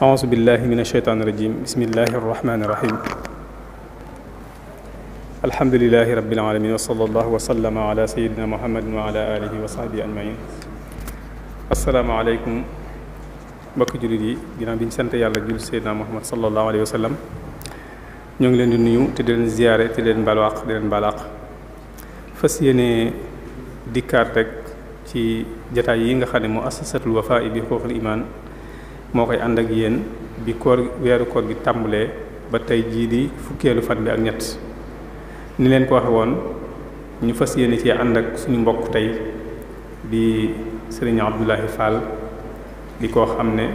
auzu billahi min asheytaani rajim bismillahi arrahmani irrahim alhamdulilahi rabbil alamin wa sallallahu wa sallama ala sayidina muhammadin wa ala alihi wa sahbihi ajmain asalaamaaleykum mbokki jullit yi ginnaaw bi ñu sant yàlla jul sayidina muhammad sallallahu alayhi wa sallam ñoo ngi leen di nuyu te di leen ziyaare te di leen balwaq di leen balaq fas yéene dikkaat rek ci jataay yi nga xam ne mu assasatul wafa bi xuququl iman moo koy ànd ak yéen bi weeru koor gi tàmbalee ba tey jii di fukkeelu fan bi ak ñett ni leen ko waxe woon ñu fas yéene ci ànd ak suñu mbokk tey di sëriñ Abdoulahi Fall di koo xam ne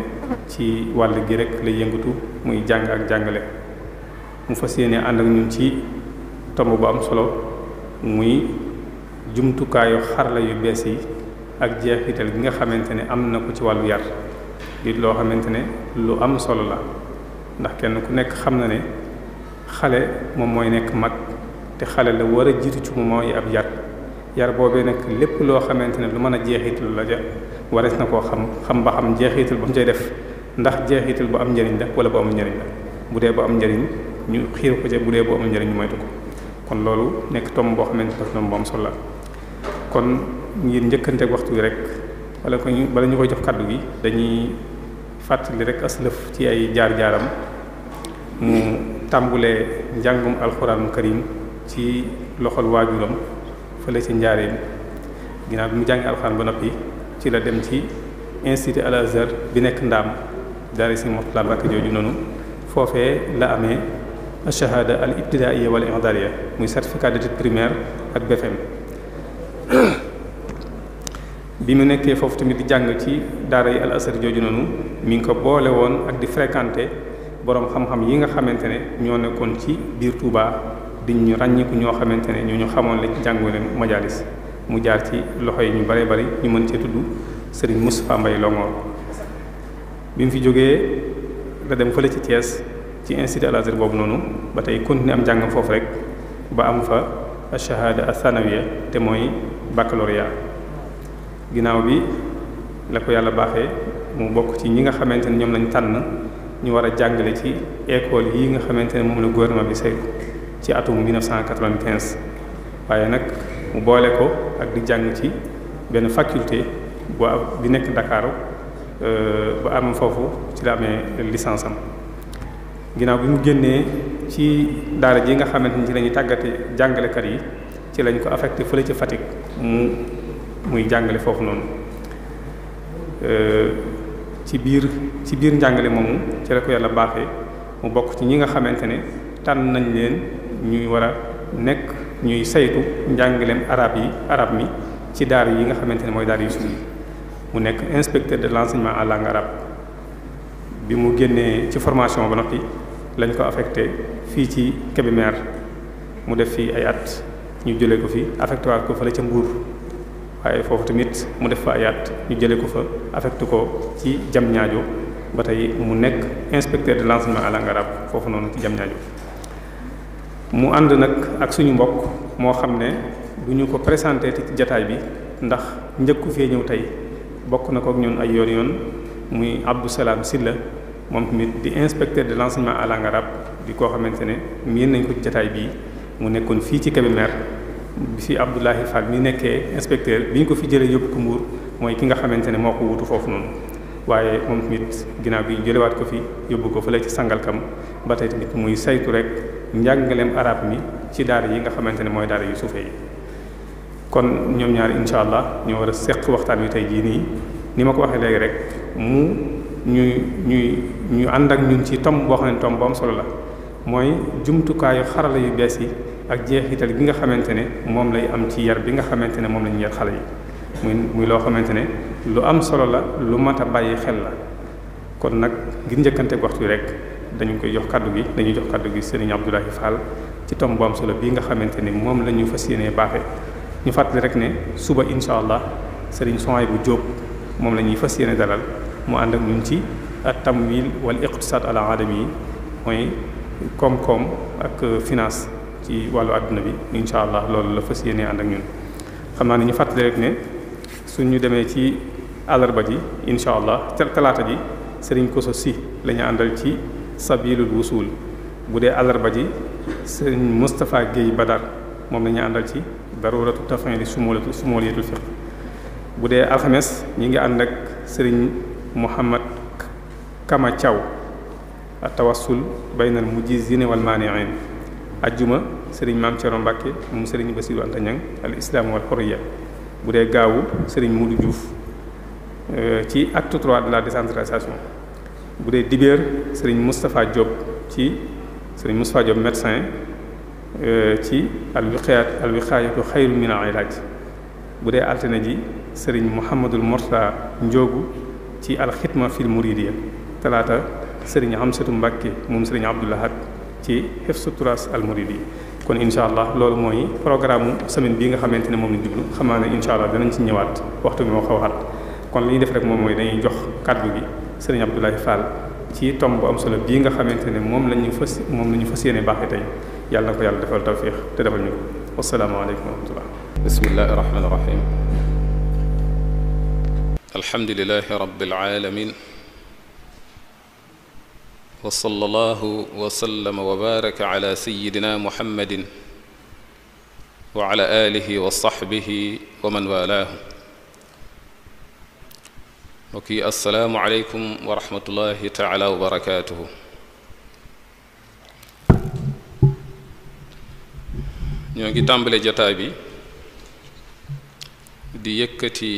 ci wàll gi rek la yëngatu muy jàng ak jàngale mu fas yéene ànd ak ñun ci tomb bu am solo muy jumtukaayu xarala yu bees yi ak jeexital gi nga xamante ne am na ko ci wàllu yar di loo xamante ne lu am solo la ndax kenn ku nekk xam na ne xale moom mooy nekk mag te xale la war a jiitu ci moom mooy ab yar boobee nag lépp loo xamante ne lu mën a jeexital la ja warees na koo xam ba xam jeexital ba mu cay def ndax jeexital bu am njëriñ la wala bu amul njëriñ la bu dee bu am njëriñ ñu xiir ko ca bu dee bu amul njëriñ ñu moytu ko kon loolu nekk tomb boo xamante ne tomb bu am solo la kon ngir njëkkanteeg waxtu wi rek bala ñu koy jox kàddu gi dañuy fàttali rek aslëf ci ay jaar-jaaram mu tàmbulee njàngum alxuraanul karim ci loxol waajuram fële ci njaareem ginnaaw bi mu jàngi alxuraan ba noppi ci la dem ci institut Al Azhar bi nekk ndaam daara si Mourtala Mbàkke jooju noonu foofee la amee shahada al ibtidaaiya wala i'daadiya muy certificat d'études primaire ak BFM bi mu nekkee foofu tamit di jàng ci daara yi Al Azhar jooju noonu mi ngi ko boole woon ak di fréquenter boroom xam-xam yi nga xamante ne ñoo nekkoon ci biir Touba di ñu ràññiku ñoo xamante ne ñu xamoon la ci jàngale majalis mu jaar ci loxo yi ñu bare bari ñu mën cee tudd Serigne Moustapha Mbaye Longoor bi mu fi jógee la dem fële ci Thiès ci institut Al Azhar boobu noonu ba tey continuer am jàngam foofu rek ba am fa shahada athanawiya te mooy baccalauréat ginnaaw bi la ko yàlla baaxee mu bokk ci ñi nga xamante ne ñoom lañ tànn ñu war a jàngale ci école yi nga xamante ne moom la gouvernement bi saytu ci atum 1995 waaye nag mu boole ko ak di jàng ci benn faculté bi nekk Dakar ba am foofu ci la amee licence am ginnaaw bi mu génnee ci daara ji nga xamante ni ci lañuy tàggate jàngalekat yi ci lañ ko affecté fële ci Fatick muy jàngale foofu noonu ci biir njàngale moomu ci la ko yàlla baaxee mu bokk ci ñi nga xamante ne tànn nañ leen ñuy war a nekk ñuy saytu njàngaleem arab mi ci daara yi nga xamante ne mooy daara yu suuf yi mu nekk inspecteur de l'enseignement en langue arabe bi mu génnee ci formation ba noppi lañ ko affecté fii ci Kébémer mu def fii ay at ñu jëlee ko fi affecté waat ko fële ca Mbuur waaye foofu tamit mu def fa ay at ñu jëlee ko fa affecté ko ci Diamniadio ba tey mu nekk inspecteur de l'enseignement à langue arabe foofu noonu ci Diamniadio mu ànd nag ak suñu mbokk moo xam ne du ñu ko présenté ci jataay bi ndax njëkku fee ñëw tey bokk na ko ak ñun ay yoon muy Abdou Salam Sylla moom tamit di inspecteur de l'enseignement à langue arabe di koo xamante ne miin nañ ko ci jataay bii mu nekkoon fii ci Kébémer bi fi Abdoulahi Fall mi nekkee inspecteur bi ñu ko fi jëlee yóbbu ko Mbuur mooy ki nga xamante ne moo ko wutu foofu noonu waaye moom tamit ginnaaw bi jëlewaat ko fi yóbbu ko fële ci Sangalkam ba tey tamit muy saytu rek njàngaleem arab mi ci daara yi nga xamante ne mooy daara yu suufee yi kon ñoom ñaar incha allah ñoo war a seq waxtaan wi tey jii nii ni ma ko waxee léegi rek ñu ànd ak ñun ci tomb boo xam ne tomb bu am solo la mooy jumtukaayu xarala yu bees yi ak jeexital gi nga xamante ne moom lay am ci yar bi nga xamante ne moom lañu yar xale yi muy loo xamante ne lu am solo la lu mat a bàyyi xel la kon nag ngir njëkkante waxtu wi rek dañuy jox kaddu gi Serigne Abdoulahi Fall ci tomb bu am solo bii nga xamante ne moom la ñu fas yéenee baaxee ñu fàttali rek ne suba incha allah Serigne Souhaïbou Diop moom la ñuy fas yéene dalal mu ànd ak ñun ci at-tamwil wal iqtisad ala adami yi mooy koom-koom ak finance ci wàllu àdduna bi incha allah loolu la fas yéene ànd ak ñun xam naa ne ñu fàttali rek ne suñu demee ci àllarba ji incha allah talaata ji Serigne Koso si la ñu àndal ci sabilul wusul bu dee àllarba ji Serigne Moustapha Guèye Badar moom la ñu àndal ci daruratu taf'ili sumuliyatul fiqh bu dee alxames ñi ngi ànd ak Serigne Mouhamad Kama Thiaw at-tawassul baynal mujizine wal mani'in ajjuma Serigne Mame Thierno Mbacke moom Serigne Bassirou Anta Niang al islam wal hurriya bu dee gaawu Serigne Modou Diouf ci acte 3 de la décentralisation bu dee dibéer Serigne Moustapha Diop ci Serigne Moustapha Diop médecin ci al wiqaayatu xayrun min al ilaaj bu dee altine ji Serigne Mouhamadul Morta Ndiogu ci al xidma fil muridiya talaata Serigne Amsatu Mbacke moom Serigne Abdoulahad ci hifsu turas al muridi kon incha allah loolu mooy programme semaine bii nga xamante ne moom lañ jublu xam naa ne incha allah danañ ci ñëwaat waxtu bi moo xaw a xat kon li ñuy def rek moom mooy dañuy jox kàddu gi Serigne Abdoulahi Fall ci tomb bu am solo bii nga xamante ne moom la ñu fas yéene baaxee tey yàlla na ko yàlla defal tawfiix te defal ñu ko wasalaamaaleykum wa rahmatullah bismillahi rahmaani rahim alhamdulilahi rabbil alamin wa sallallahu wa sallama wa baraka ala sayyidina muhammadin wa ala alihi wa sahbihi wa man walaahu mbokk yi assalaamu aleykum wa rahmatullahi taala wa barakaatuhu ñoo ngi tàmbale jotaay bi di yëkkati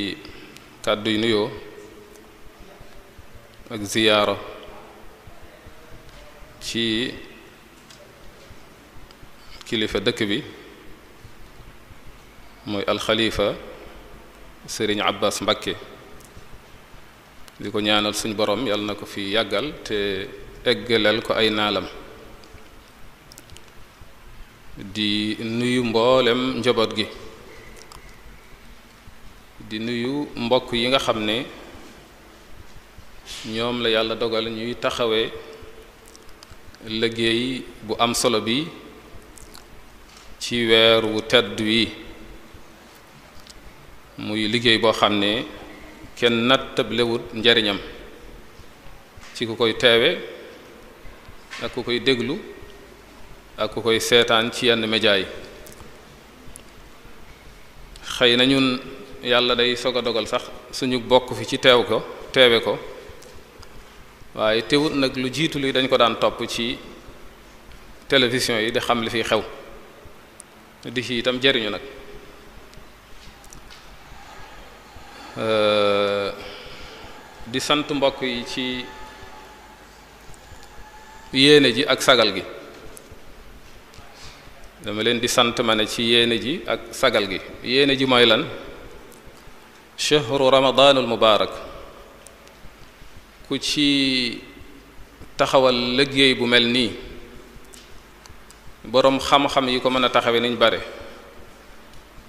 kàddu yu nuyoo ak ziyaara ci kilifa dëkk bi mooy alxalifa Serigne Abbas Mbakke di ko ñaanal suñ borom yàlla na ko fi yàggal te eggaleel ko ay naalam di nuyu mboolem njaboot gi di nuyu mbokk yi nga xam ne ñoom la yàlla dogal ñuy taxawee liggéey bu am solo bi ci weer wu tedd wi muy liggéey boo xam ne kenn nattablewut njariñam ci ku koy teewe ak ku koy déglu ak ku koy seetaan ci yenn média yi xëy na ñun yàlla day soog a dogal sax suñu bokk fi ci teewe ko waaye teewut nag lu jiitu li dañ ko daan topp ci télévision yi di xam li fi xew di ci itam jariñu nag di sant mbokk yi ci yéene ji ak sagal gi dama leen di sant ma ne ci yéene ji ak sagal gi yéene ji mooy lan shahru ramadaanul mubaarak ku ci taxawal liggéey bu mel nii boroom xam-xam yi ko mën a taxawe niñ bare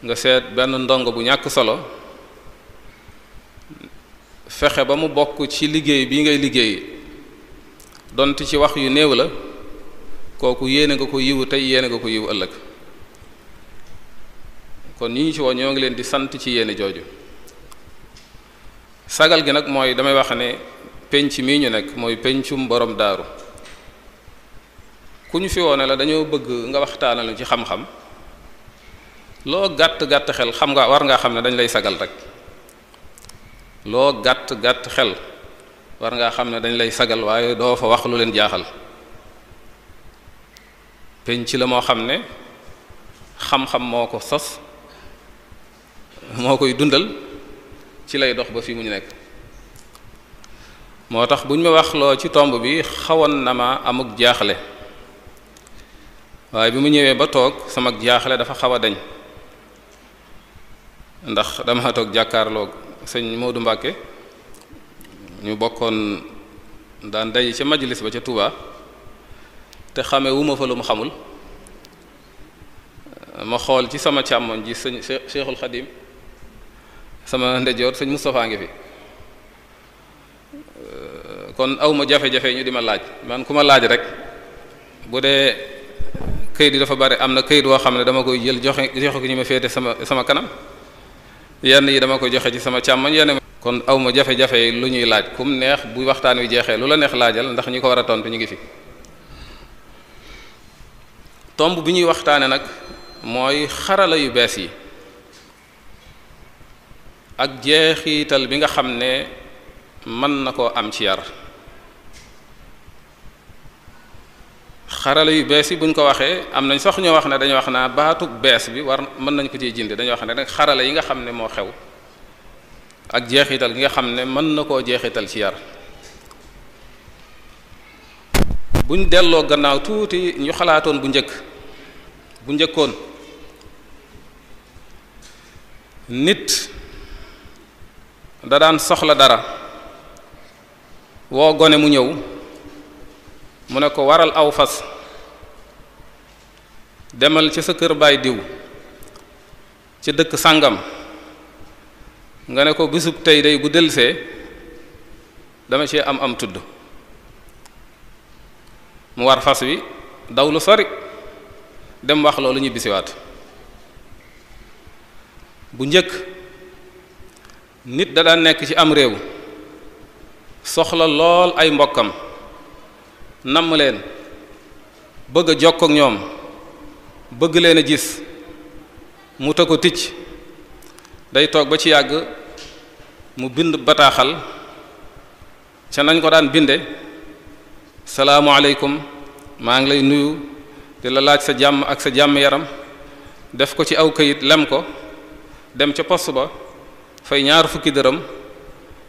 nga seet benn ndongo bu ñàkk solo fexe ba mu bokk ci liggéey bi ngay liggéey donte ci wax yu néew la kooku yéene nga ko yiwu tey yéene nga ko yiwu ëllëg kon ñi ñu ci woo ñoo ngi leen di sant ci yéene jooju. sagal gi nag mooy damay wax ne penc mii ñu nekk mooy pencum borom daaru ku ñu fi woone la dañoo bëgg nga waxtaanal ci xam-xam loo gàtt xel xam nga war ngaa xam ne dañ lay sagal rek loo gàtt xel war ngaa xam ne dañ lay sagal waaye doo fa wax lu leen jaaxal penc la moo xam ne xam-xam moo ko sos moo koy dundal ci lay dox ba fi mu ñu nekk moo tax bu ñu ma wax loo ci tomb bi xawoon na ma amuk jaaxle waaye bi mu ñëwee ba toog sama jaaxle dafa xaw a dañ ndax dama toog jàkkaarloog sëñ Modou Mbacke ñu bokkoon daan day ca majlis ba ca Touba te xame wu ma fa lu mu xamul ma xool ci sama càmmoñ ji sëñ Cheikhul Khadim sama ndejoor sëñ Moustapha ngi fi kon awma jafe-jafe ñu di ma laaj man ku ma laaj rek bu dee këyit yi dafa bari am na këyit woo xam ne dama koy jël joxe ko ñu ma féete sama kanam yenn yi dama koy joxe ci sama càmmoñ yenn kon awma jafe-jafe lu ñuy laaj kum neex bu waxtaan wi jeexee lu la neex laajal ndax ñi ko war a tontu ñu ngi fi tomb bi ñuy waxtaane nag mooy xarala yu bees yi ak jeexital bi nga xam ne mën na koo am ci yar xarala yu bees yi buñ ko waxee am nañ sax ñoo wax ne dañoo wax naa baatu bees bi war mën nañ ko ciy jinde dañoo wax ne nag xarala yi nga xam ne moo xew ak jeexital gi nga xam ne mën na koo jeexital ci yar buñ delloo gannaaw tuuti ñu xalaatoon bu njëkkoon nit da daan soxla dara woo gone mu ñëw mu ne ko waral aw fas demal ci sa kër baay diw ci dëkk sàngam nga ne ko bisub tey day bu delsee dama ci am tudd mu war fas wi daw lu sori dem wax loolu ñu bisiwaat bu njëkk nit da daan nekk ci am réew soxla lool ay mbokkam namm leen bëgg a jokk ak ñoom bëgg leen a gis mu ta ko ticc day toog ba ci yàgg mu bind bataaxal ca nañ ko daan binde salaamualeykum maa ngi lay nuyu di la laaj sa jàmm ak sa jàmm yaram def ko ci aw kayit lem ko dem ca poste ba fay 20 dërëm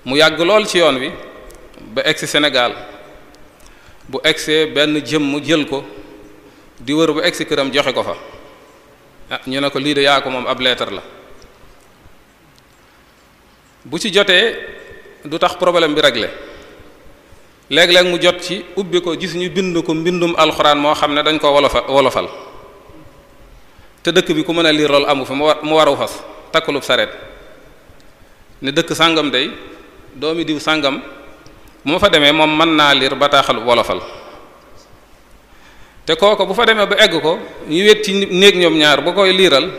mu yàgg lool ci yoon wi ba egsi Sénégal bu egsee benn jëm mu jël ko di wër bu egsi këram joxe ko fa ñu ne ko lii de yaa ko moom ab leetar la bu ci jotee du tax problème bi réglé léeg-léeg mu jot ci ubbi ko gis ñu bind ko mbindum alxuraan moo xam ne dañ ko wolofal te dëkk bi ku mën a liir loolu amu fi mu waru fas takkulub sareet ne dëkk sàngam day doomi diw sàngam bu ma fa demee moom mën naa liir bataaxal wolofal te kooko bu fa demee ba egg ko ñu wet ci néeg ñoom ñaar ba koy liiral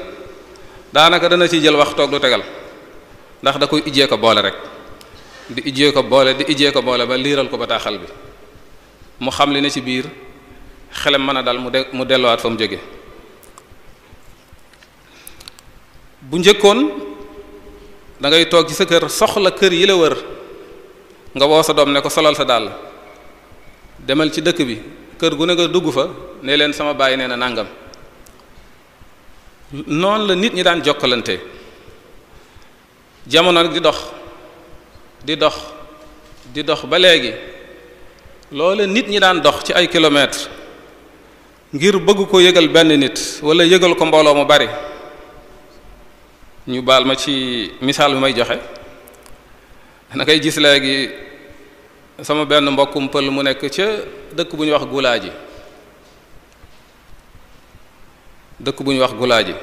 daanaka dana ci jël wax toog du tegal ndax da koy ijjee ko boole rek di ijjee ko boole ba liiral ko bataaxal bi mu xam li ne ci biir xelam mën a dal mu delluwaat fa mu jóge bu njëkkoon da ngay toog ci sa kër soxla kër yi la wër nga woo sa doom ne ko solal sa dàll demal ci dëkk bi kër gu ne nga dugg fa ne leen sama baay nee na nàngam noonu la nit ñi daan jokkalante jamono nag di dox ba léegi loole nit ñi daan dox ci ay kilomètres ngir bëgg ko yëgal benn nit wala yëgal ko mbooloo mu bari ñu baal ma ci misaal bi may joxe na koy gis léegi sama benn mbokkum pël mu nekk ca dëkk bu ñuy wax Gulaaji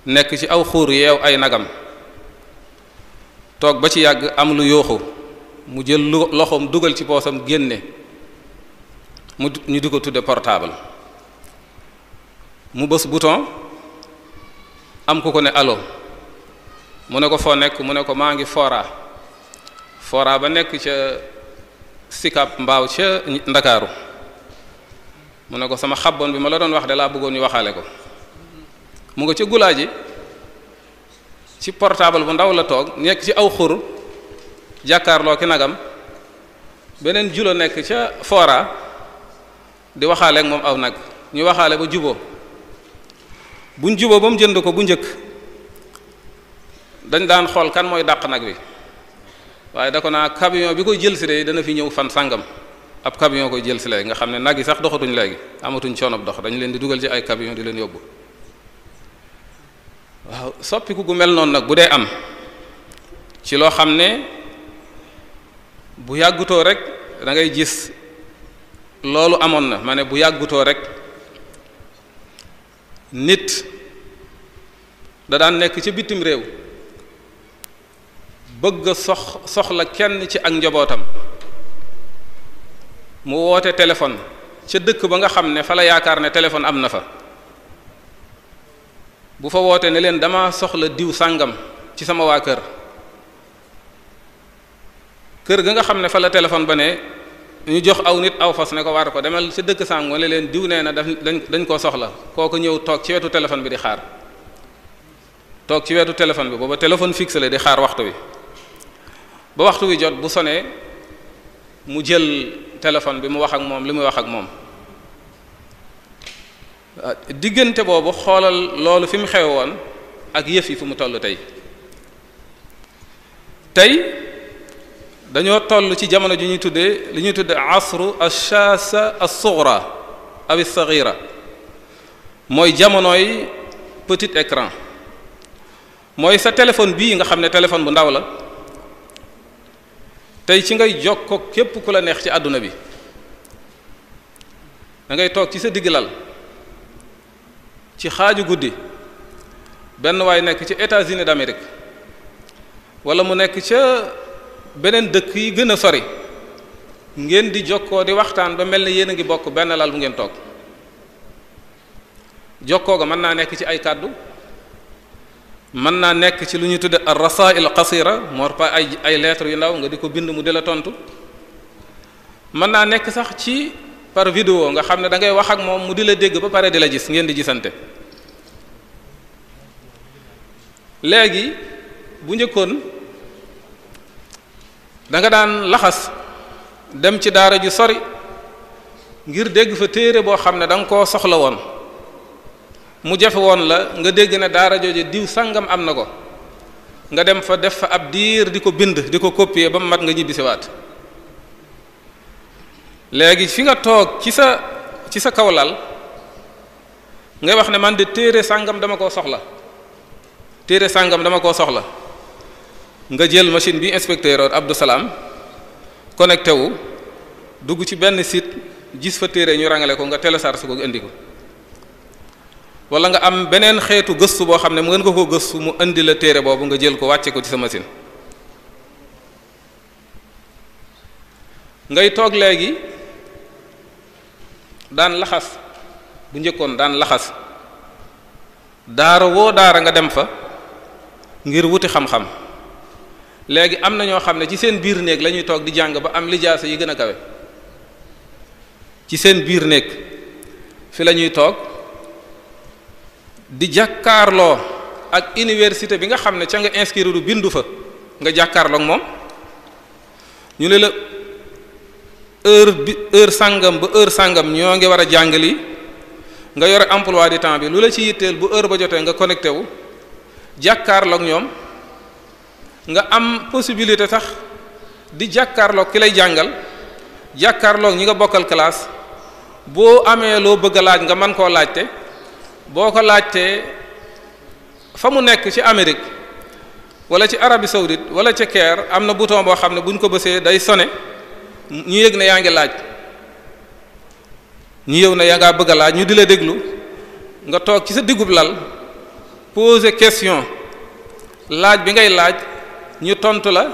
nekk ci aw xuur yeew ay nagam toog ba ci yàgg am lu yooxu mu jël loxoom dugal ci poosam génne ñu di ko tudde portable mu bës bouton am ku ko ne allo mu ne ko foo nekk mu ne ko maa ngi fora ba nekk ca Sicap Mbao ca Ndakaaru mu ne ko sama xabboon bi ma la doon wax de laa bëggoon ñu waxaale ko mu nga ca Gulaaji ci portable bu ndaw la toog nekk ci aw xur jàkkaarloo ki nagam beneen julo nekk ca fora di waxaale ak moom aw nag ñu waxaale ba juboo buñ juboo ba mu jënd ko bu njëkk dañ daan xool kan mooy dàq nag bi waaye da ko naa camion bi koy jël si de dana fi ñëw fan sàngam ab camion koy jël si léegi nga xam ne nag yi sax doxatuñ léegi amatuñ coonob dox dañ leen di dugal ci ay camion di leen yóbbu waaw soppiku gu mel noonu nag bu dee am ci loo xam ne bu yàggutoo rek da ngay gis loolu amoon na ma ne bu yàggutoo rek nit da daan nekk ci bitim réew bëgg soxla kenn ci ak njabootam mu woote téléphone ca dëkk ba nga xam ne fa la yaakaar ne téléphone am na fa bu fa woote ne leen dama soxla diw sàngam ci sama waa kër ga nga xam ne fa la téléphone ba ne ñu jox aw nit aw fas ne ko war ko demal ca dëkk sàng wala leen diw nee na dañ koo soxla kooku ñëw toog ci wetu téléphone bi di xaar toog ci wetu téléphone bi booba téléphone fixe la di xaar waxtu wi ba waxtu wi jot bu sonee mu jël téléphone bi mu wax ak moom li muy wax ak moom diggante boobu xoolal loolu fi mu xew woon ak yëf yi fu mu toll tey dañoo toll ci jamono ji ñuy tuddee li ñuy tuddee asru ash-shaasa as-sughra aw as-saghira mooy jamonooy petit écran mooy sa téléphone bii nga xam ne téléphone bu ndaw la tey ci ngay jokkoo képp ku la neex ci àdduna bi da ngay toog ci sa digg lal ci xaaju guddi benn waay nekk ci États-Unis d'Amérique wala mu nekk ca beneen dëkk yi gën a sori ngeen di jokkoo di waxtaan ba mel ne yéen a ngi bokk benn lal bu ngeen toog jokkoo ga mën naa nekk ci ay kàddu mën naa nekk ci lu ñuy tudde ar-rasaa'il qasira moo pa ay lettres yu ndaw nga di ko bind mu di la tontu mën naa nekk sax ci par vidéo nga xam ne da ngay wax ak moom mu di la dégg ba pare di la gis ngeen di gisante léegi bu njëkkoon da nga daan laxas dem ci daara ju sori ngir dégg fa téere boo xam ne da nga koo soxla woon mu jafe woon la nga dégg ne daara jooju diw sangam am na ko nga dem fa def fa ab diir di ko bind di ko copier ba mu mat nga ñibbisiwaat léegi fi nga toog ci sa kaw lal ngay wax ne man de téere sangam dama koo soxla nga jël machine bi inspecteur Abdou Salam connecté wu dugg ci benn site gis fa téere ñu rangale ko nga télécharge ko indi ko wala nga am beneen xeetu gëstu boo xam ne mu ngeen nga ko gëstu mu indi la téere boobu nga jël ko wàcce ko ci sa machine ngay toog léegi daan laxas bu njëkkoon daan laxas daara nga dem fa ngir wuti xam-xam léegi am na ñoo xam ne ci seen biir néeg la ñuy toog di jàng ba am lijaasa yi gën a kawe ci seen biir néeg fi la ñuy toog di jàkkaarloo ak université bi nga xam ne ca nga inscrire du bindu fa nga jàkkaarloo ak moom ñu ne la heure sàngam ba heure sàngam ñoo ngi war a jàngali nga yore emploi du temps bi lu la ci yitteel bu heure ba jotee nga connecté wu jàkkaarloo ak ñoom nga am possibilité sax di jàkkaarloog ki lay jàngal jàkkaarloog ñi nga bokkal classe boo amee loo bëgg a laaj nga mën koo laajte boo ko laajtee fa mu nekk ci Amérique wala ci Arabie saoudite wala ci Caire am na bouton boo xam ne bu ñu ko bësee day sone ñu yëg ne yaa ngi laaj ñu yëw ne yaa ngaa bëgg a laaj ñu di la déglu nga toog ci sa diggub lal poser question laaj bi ngay laaj ñu tontu la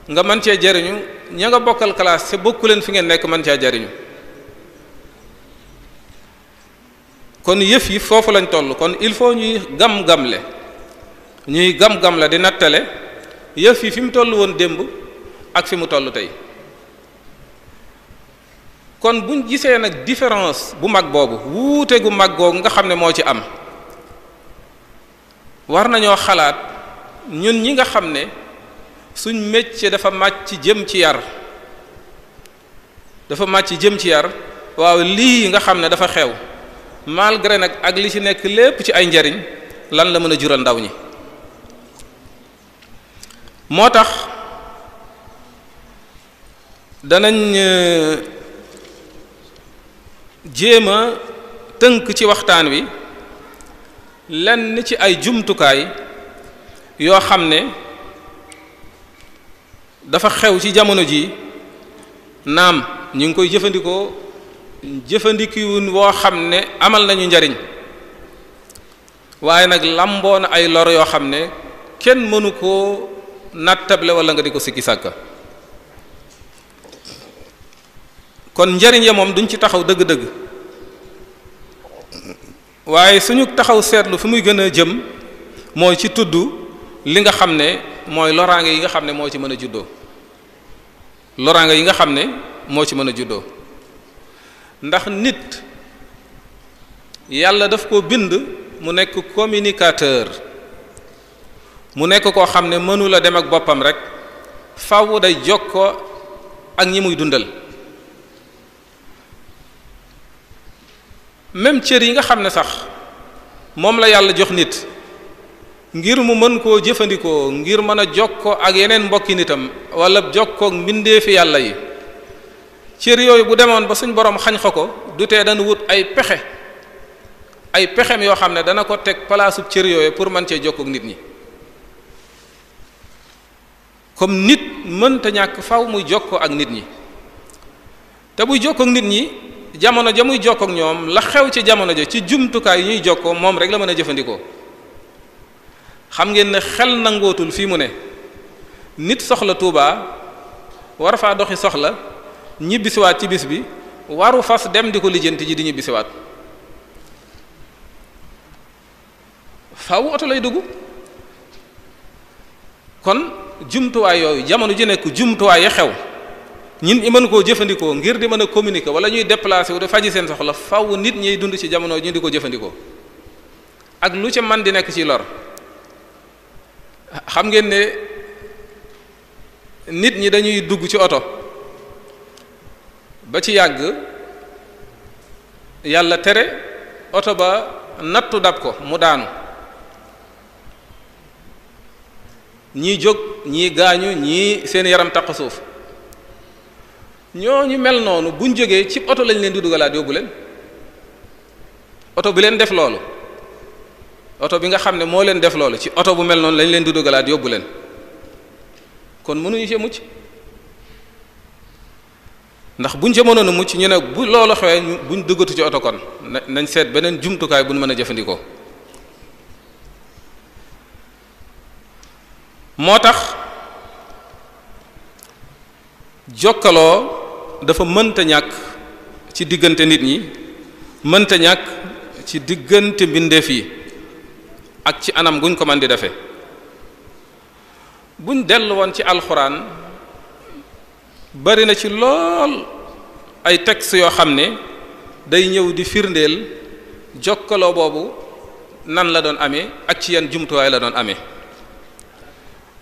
nga mën cee jariñu ña nga bokkal classe te bokku leen fi ngeen nekk mën cee jariñu kon yëf yi foofu lañ toll. kon il faut ñuy gam-gamle di nattale yëf yi fi mu toll woon démb ak fi mu toll tey. kon buñ gisee nag différence bu mag boobu wuute gu mag googu nga xam ne moo ci am, war nañoo xalaat ñun ñi nga xam ne suñ métier dafa màcc jëm ci yar waaw lii nga xam ne dafa xew malgré nag ak li ci nekk lépp ci ay njariñ lan la mën a jural ndaw ñi. moo tax danañ jéem a tënk ci waxtaan wi lenn ci ay jumtukaay yoo xam ne dafa xew ci jamono ji, naam ñu ngi koy jëfandikuwun woo xam ne amal nañu njariñ, waaye nag lamboo na ay lor yoo xam ne kenn mënu koo nattable wala nga di ko sikki sàkka. kon njariñ ya moom duñ ci taxaw dëgg-dëgg, waaye suñu taxaw seetlu fi muy gën a jëm mooy ci tudd li nga xam ne mooy loraange yi nga xam ne moo ci mën a juddoo. ndax nit yàlla daf ko bind mu nekk communicateur, mu nekk koo xam ne mënula dem ak boppam rek, faaw day jokkoo ak ñi muy dundal. même cër yi nga xam ne sax moom la yàlla jox nit ngir mu mën koo jëfandikoo ngir mën a jokkoo ak yeneen mbokki nitam wala jokkoo ak mbindeefi yàlla yi, cër yooyu bu demoon ba suñ borom xañ ko du tee dana wut ay pexem yoo xam ne dana ko teg palaasub cër yooyu pour mën cee jokkoo ak nit ñi. comme nit mënta ñàkk faw muy jokkoo ak nit ñi, te buy jokkoo ak nit ñi jamono ja muy jokkoo ak ñoom la xew ci jamono ja ci jumtukaay yi ñuy jokkoo moom rek la mën a jëfandikoo. xam ngeen ne xel nangootul fii mu ne nit soxla Tuubaa war faa doxi soxla ñibbisiwaat ci bis bi, waru fas dem di ko lijjanti ji di ñibbisiwaat, faaw oto lay dugg. kon jumtuwaay yooyu jamono ji nekk jumtuwaay ya xew ñun ñi mën koo jëfandikoo ngir di mën a communiquer wala ñuy déplacer wu di faji seen soxla, faaw nit ñiy dund ci jamono ñu di ko jëfandikoo ak lu ca man di nekk ci lor. xam ngeen ne nit ñi dañuy dugg ci oto ba ci yàgg yàlla tere oto ba nattu dab ko mu daanu, ñii jóg ñii gaañu ñii seen yaram taq suuf. ñooñu mel noonu buñ jógee ci oto lañ leen di dugalaat yóbbu leen. oto bi leen def loolu, oto bi nga xam ne moo leen def loolu ci oto bu mel noonu lañ leen di dugalaat yóbbu leen. kon mënuñu ci mucc, ndax buñ ca mënoon a mucc ñu ne bu loolu xewee buñ duggatu ci oto kon nañ seet beneen jumtukaay bu ñu mën a jëfandikoo. moo tax jokkaloo dafa mënta ñàkk ci diggante nit ñi, mënta ñàkk ci diggante mbindeef yi ak ci anam guñ ko mën di defee. buñ dellu woon ci alxuraan bari na ci lool ay textes yoo xam ne day ñëw di firndeel jokkaloo boobu nan la doon amee ak ci yan jumtuwaay la doon amee.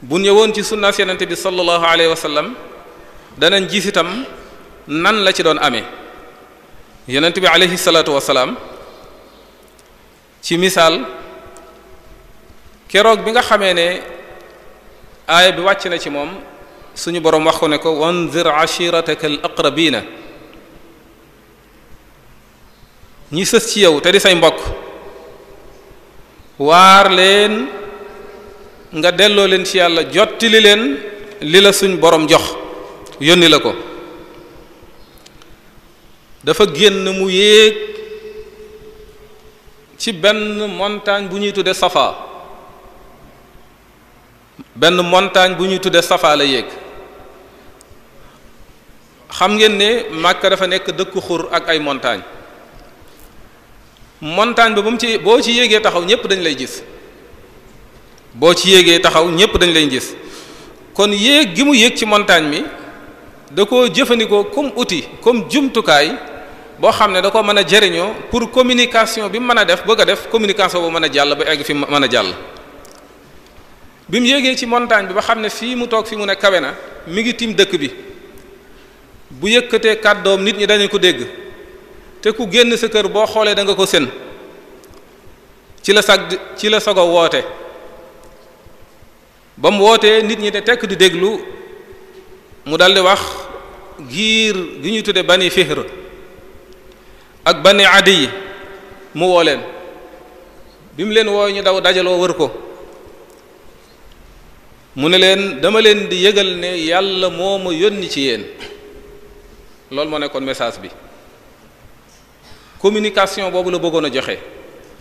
bu ñëwoon ci sunnaas yonent bi sallallahu alayhi wa sallam danañ gis itam nan la ci doon amee. yonent bi alayhi salaatu wa salaam ci misaal keroog bi nga xamee ne aaya bi wàcc na ci moom suñu boroom wax ko ne ko wanzir ashirataka al aqrabina, ñi sës ci yow te di say mbokk waar leen nga delloo leen ci yàlla, jottali leen li la suñ boroom jox yónni la ko. dafa génn mu yéeg ci benn montagne bu ñuy tudde Safa, benn montagne bu ñuy tudde Safa la yéeg. xam ngeen ne Makka dafa nekk dëkku xur ak ay montagne. montagne ba boo ci yéegee taxaw ñëpp dañ lay gis boo ci yéegee taxaw ñëpp dañ lay gis kon yéeg gi mu yéeg ci montagne mi da koo jëfandikoo comme outil comme jumtukaay boo xam ne da ko mën a jëriñoo pour communication bi mu mën a def bëgg a def communication bu mën a jàll ba egg fi mu mën a jàll. bi mu yéegee ci montagne bi ba xam ne fii mu toog fi mu ne kawe na mi ngi tiim dëkk bi bu yëkkatee kàddoom nit ñi dañu ko dégg te ku génn sa kër boo xoolee da nga ko sën ci la sogo woote ba mu wootee nit ñi de tekk di déglu mu daldi wax giir gi ñu tudde bani Fihr ak bani Adi mu woo leen bi mu leen woo ñu daw dajaloo wër ko mu ne leen dama leen di yëgal ne yàlla moo ma yónni ci yéen loolu moo nekkoon message bi communication boobu la bëggoon a joxe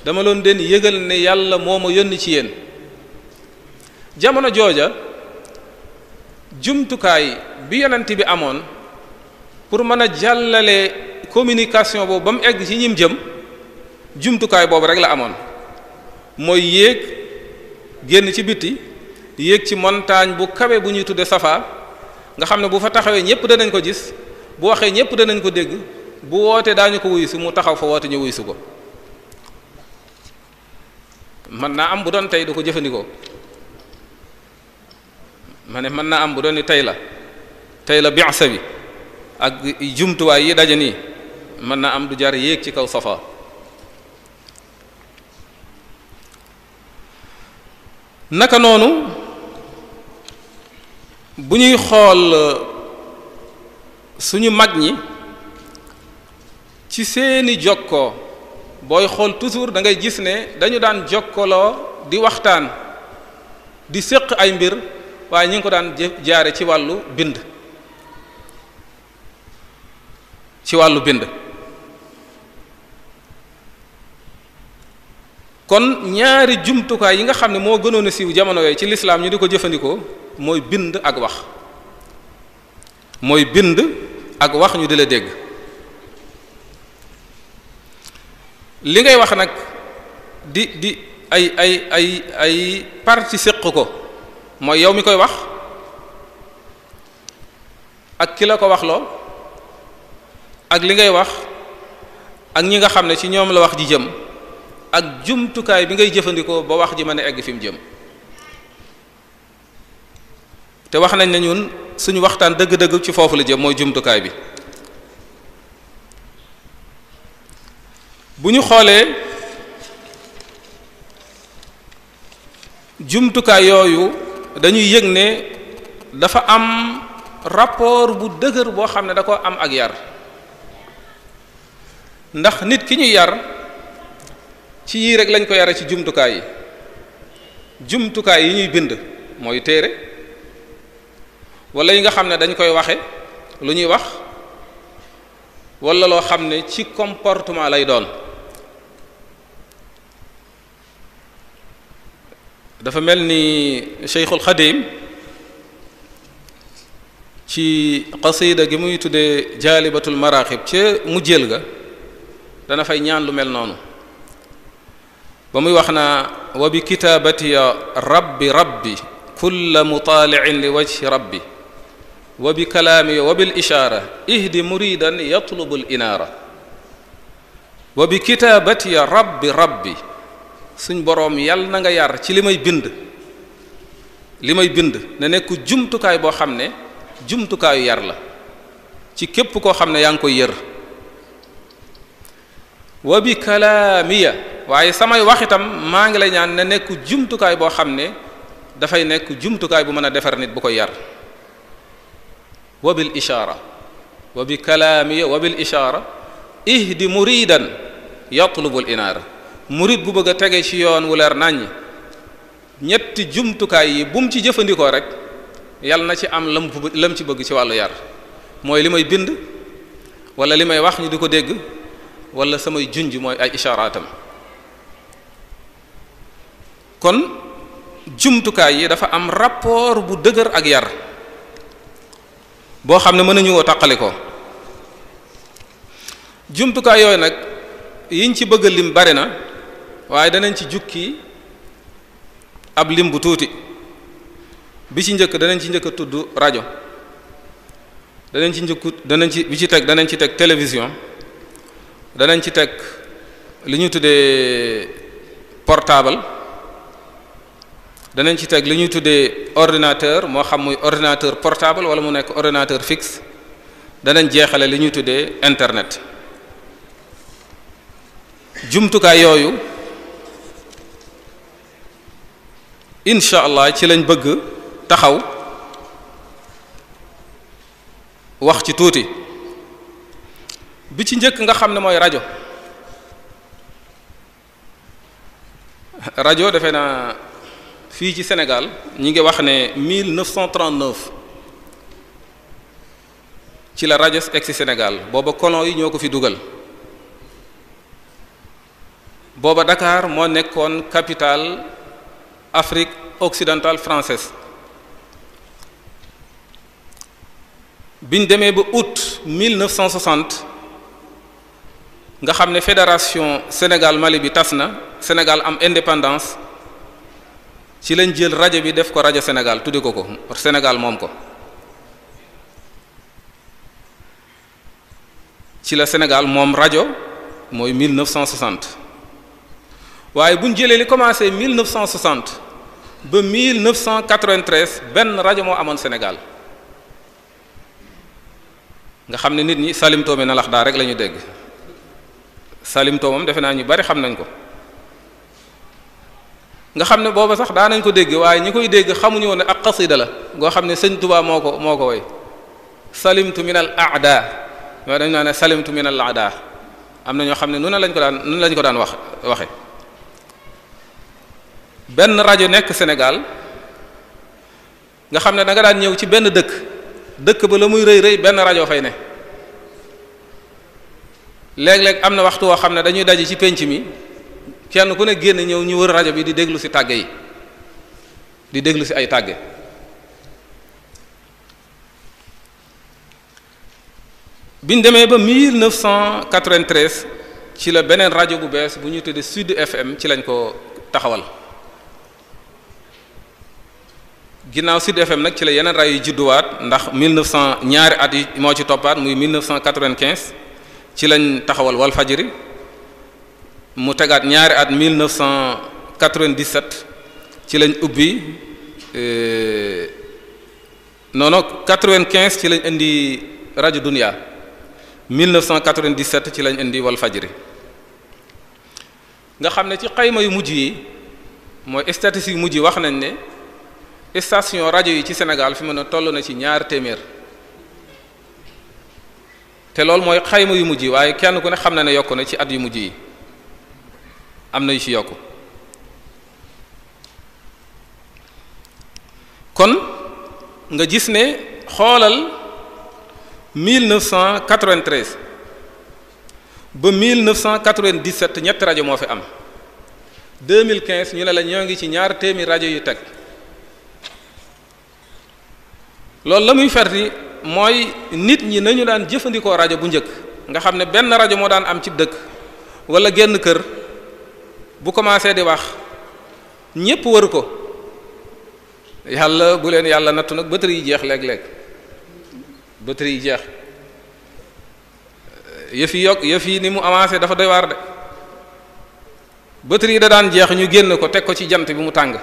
dama leen den yëgal ne yàlla moo ma yónni ci yéen jamono jooja jumtukaay bi yonent bi amoon pour mën a jàllale communication boobu ba mu egg ci ñim jëm jumtukaay boobu rek la amoon mooy yéeg génn ci biti yéeg ci montagne bu kawe bu ñuy tudde Safa nga xam ne bu fa taxawee ñëpp danañ ko gis bu waxee ñëpp danañ ko dégg bu wootee daañu ko wuyu si mu taxaw fa woote ñu wuyu si ko mën naa am bu doon tey du ko jëfandikoo ma ne mën naa am bu doon ni tey la bi'sa bi ak jumtuwaay yi daje nii mën naa am du jar yéeg ci kaw Safa naka noonu bu ñuy xool suñu mag ñi ci seeni jokkoo booy xool toujours da ngay gis ne dañu daan jokkaloo di waxtaan di séq ay mbir waaye ñu ngi ko daan jaare ci wàllu bind kon ñaari jumtukaay yi nga xam ne moo gënoon a siiw jamono yooyu ci lislaam ñu di ko jëfandikoo mooy bind ak wax ñu di la dégg li ngay wax nag di ay parti séq ko mooy yow mi koy wax ak ki la ko waxloo ak li ngay wax ak ñi nga xam ne ci ñoom la wax ji jëm ak jumtukaay bi ngay jëfandikoo ba wax ji mën a egg fi mu jëm te wax nañ ne ñun suñu waxtaan dëgg-dëgg ci foofu la jëm mooy jumtukaay bi bu ñu xoolee jumtukaay yooyu dañuy yëg ne dafa am rapport bu dëgër boo xam ne da ko am ak yar ndax nit ki ñuy yar ci yii rek lañ ko yare ci jumtukaay yi ñuy bind mooy téere wala yi nga xam ne dañ koy waxe lu ñuy wax wala loo xam ne ci comportement lay doon dafa mel ni Cheikhul Xadim ci qasida gi muy tuddee jaalibatul maraaxib ca mu jël ga dana fay ñaan lu mel noonu ba muy wax na wa bi kitaabatiya rabbi kulla mutaali'in li wajhi rabbi wa bi kalaami wa bil ishaara ihdi muridan yatlubu al inaara wa bi kitaabatiya rabbi suñ boroom yàlla na nga yar ci li may bind ne nekk jumtukaay boo xam ne jumtukaayu yar la ci képp koo xam ne yaa ngi koy yër wa bi kalaamiya waaye samay wax itam maa ngi lay ñaan ne nekk jumtukaay boo xam ne dafay nekk jumtukaay bu mën a defar nit bu koy yar wa bil ishaara wa bi kalaamiya wa bil ishaara ihdi muridan yatlubul inaara murid bu bëgg a tege ci yoon wu leer naññ ñetti jumtukaay yi bu mu ci jëfandikoo rek yàlla na ci am lam ci bëgg ci wàllu yar mooy li may bind wala li may wax ñu di ko dégg wala samay junj mooy ay isharaatam kon jumtukaay yi dafa am rapport bu dëgër ak yar boo xam ne mën nañu woo taqali ko jumtukaay yooyu nag yiñ ci bëgg lim bari na waaye danañ ci jukki ab lim bu tuuti. bi ci njëkk danañ ci njëkk a tudd rajo, danañ ci teg télévision, danañ ci teg li ñu tuddee portable, danañ ci teg li ñuy tuddee ordinateur, moo xam muy ordinateur portable wala mu nekk ordinateur fixe, danañ jeexale li ñuy tuddee internet. jumtukaay yooyu incha allah ci lañ bëgg taxaw wax ci tuuti. bi ci njëkk nga xam ne mooy rajo. rajo defe naa fii ci Sénégal ñi ngi wax ne 1939 ci la rajo egsi Sénégal. booba colon yi ñoo ko fi dugal. booba Dakar moo nekkoon capitale Afrique occidentale française. biñ demee ba août 1960 nga xam ne fédération Sénégal Mali bi tas na, Sénégal am indépendance, ci lañ jël rajo bi def ko rajo Sénégal tudde ko Sénégal moom ko. ci la Sénégal moom rajo mooy 1960. waaye bu ñu jëlee li commencé 1960 ba 1993 benn rajo moo amoon Sénégal nga xam ne nit ñi Salim Toomé na lax daa rek la ñu dégg. Salim Toomé moom defe naa ñu bari xam nañ ko. nga xam ne booba sax daa nañ ko dégg waaye ñi koy dégg xamuñu woon ne ak xasida la goo xam ne sëñ Tuubaa moo ko woy salimtu min al aada waaye dañu naan ne salimtu min al aada. am na ñoo xam ne nu lañ ko daan waxe benn rajo nekk Sénégal nga xam ne da nga daan ñëw ci benn dëkk ba la muy rëy benn rajo fay ne. léeg-léeg am na waxtu woo xam ne dañuy daje ci pénc mi kenn ku ne génn ñëw ñu wër rajo bi di déglu ci tàgge yi di déglu ci ay tàgge. biñ demee ba 1993 ci la beneen rajo bu bees bu ñu tuddee Sud FM ci lañ ko taxawal. ginnaaw Sud FM nag ci la yeneen rajo yi judduwaat ndax 1900 ñaari at yi moo ci toppaat muy 1995 ci lañ taxawal Walfajri mu tegaat ñaari at 1997 ci lañ ubbi non 95 ci lañ indi rajo Dunia 1997 ci lañ indi Walfajri nga xam ne ci xayma yu mujj yi mooy statistiques yu mujj yi wax nañ ne station rajo yi ci Sénégal fi mu ne toll na ci 200 te loolu mooy xayma yu mujj yi waaye kenn ku ne xam na ne yokku na ci at yu mujj yi am na yu ci yokku. kon nga gis ne xoolal 1993 ba 1997 ñetti rajo moo fi am 2015 ñu ne la ñoo ngi ci 200 rajo yu teg. loolu la muy ferti mooy nit ñi nañu daan jëfandikoo rajo bu njëkk nga xam ne benn rajo moo daan am ci dëkk wala genn kër bu commencé di wax ñépp wër ko yàlla bu leen yàlla nattu nag batterie yi jeex léeg-léeg batterie yi jeex yëf yi ni mu avancé dafa doy waar de batterie yi da daan jeex ñu génn ko teg ko ci jant bi mu tàng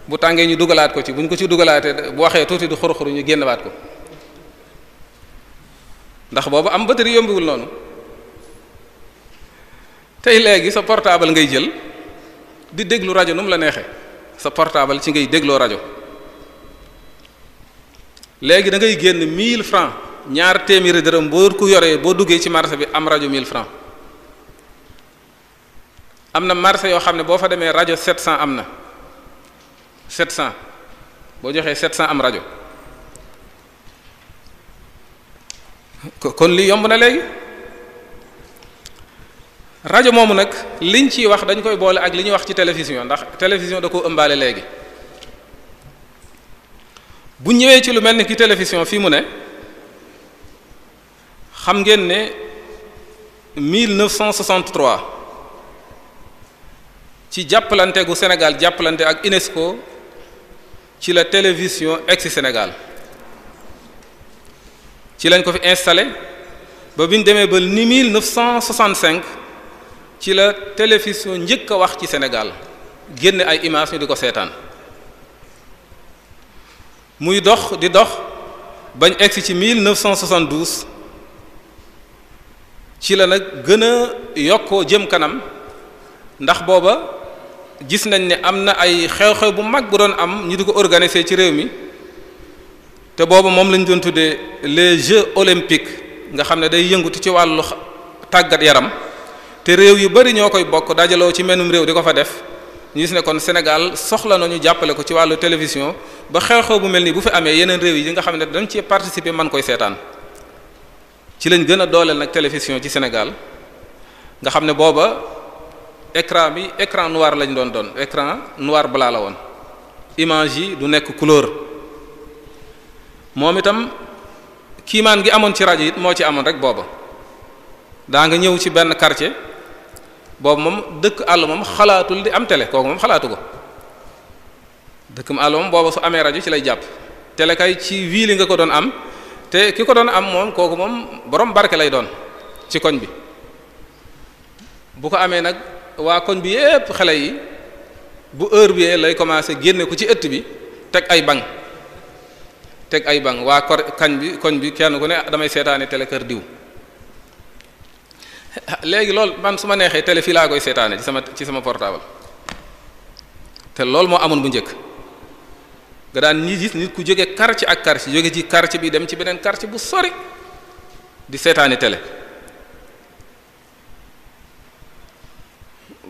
bu tàngee ñu dugalaat ko ci bu ñu ko ci dugalaatee bu waxee tuuti du xur-xur ñu génnewaat ko ndax boobu am batterie yombiwul noonu tey léegi sa portable ngay jël di déglu rajo nu mu la neexee sa portable ci ngay dégloo rajo léegi da ngay génn 1000 francs 200 dërëm boo ko yoree boo duggee ci marché bi am rajo 1000 francs am na marché yoo xam ne boo fa demee rajo 700 am na 700 boo joxee 700 am rajo kon li yomb na léegi rajo moomu nag liñ ciy wax dañ koy boole ak li ñuy wax ci télévision ndax télévision da koo ëmbaale léegi bu ñëwee ci lu mel ni ki télévision fii mu ne xam ngeen ne 1963 ci jàppalante gu Sénégal jàppalante ak UNESCO ci la télévision egsi Sénégal ci lañ ko fi installé ba bi ñu demee ba ni 1965 ci la télévision njëkk a wax ci Sénégal génne ay images ñu di ko seetaan muy dox di dox bañ egsi ci 1972 ci la nag gën a yokkoo jëm kanam ndax booba gis nañ ne am na ay xew-xew bu mag bu doon am ñu di ko organiser ci réew mi te booba moom lañ doon tuddee les Jeux olympiques nga xam ne day yëngutu ci wàllu tàggat yaram te réew yu bari ñoo koy bokk dajaloo ci menum réew di ko fa def ñu gis ne kon Sénégal soxla nañu jàppale ko ci wàllu télévision ba xew-xew bu mel nii bu fi amee yeneen réew yi nga xam ne dañ ci participer man koy seetaan ci lañ gën a dooleel nag télévision ci Sénégal nga xam ne booba écran bi écran noir lañ doon écran noir blanc la woon image yi du nekk couleur moom itam kiimaan gi amoon ci rajo it moo ci amoon rek booba daa nga ñëw ci benn quartier boobu moom dëkk àll moom xalaatul di am télé kooku moom xalaatu ko dëkk àll moom booba su amee rajo ci lay jàpp télé kay ci wii li nga ko doon am te ki ko doon am moom kooku moom borom barke lay doon ci koñ bi bu ko amee nag waa koñ bi yépp xale yi bu heure bi lay commencer génne ko ci ëtt bi teg ay banc waa koñ bi kenn ku ne damay seetaane télé kër diw léegi loolu man su ma neexee télé fii laa koy seetaane ci sama portable te loolu moo amoon bu njëkk nga daan ñi gis nit ku jóge quartier ak quartier jóge ci quartier bi dem ci beneen quartier bu sori di seetaani télé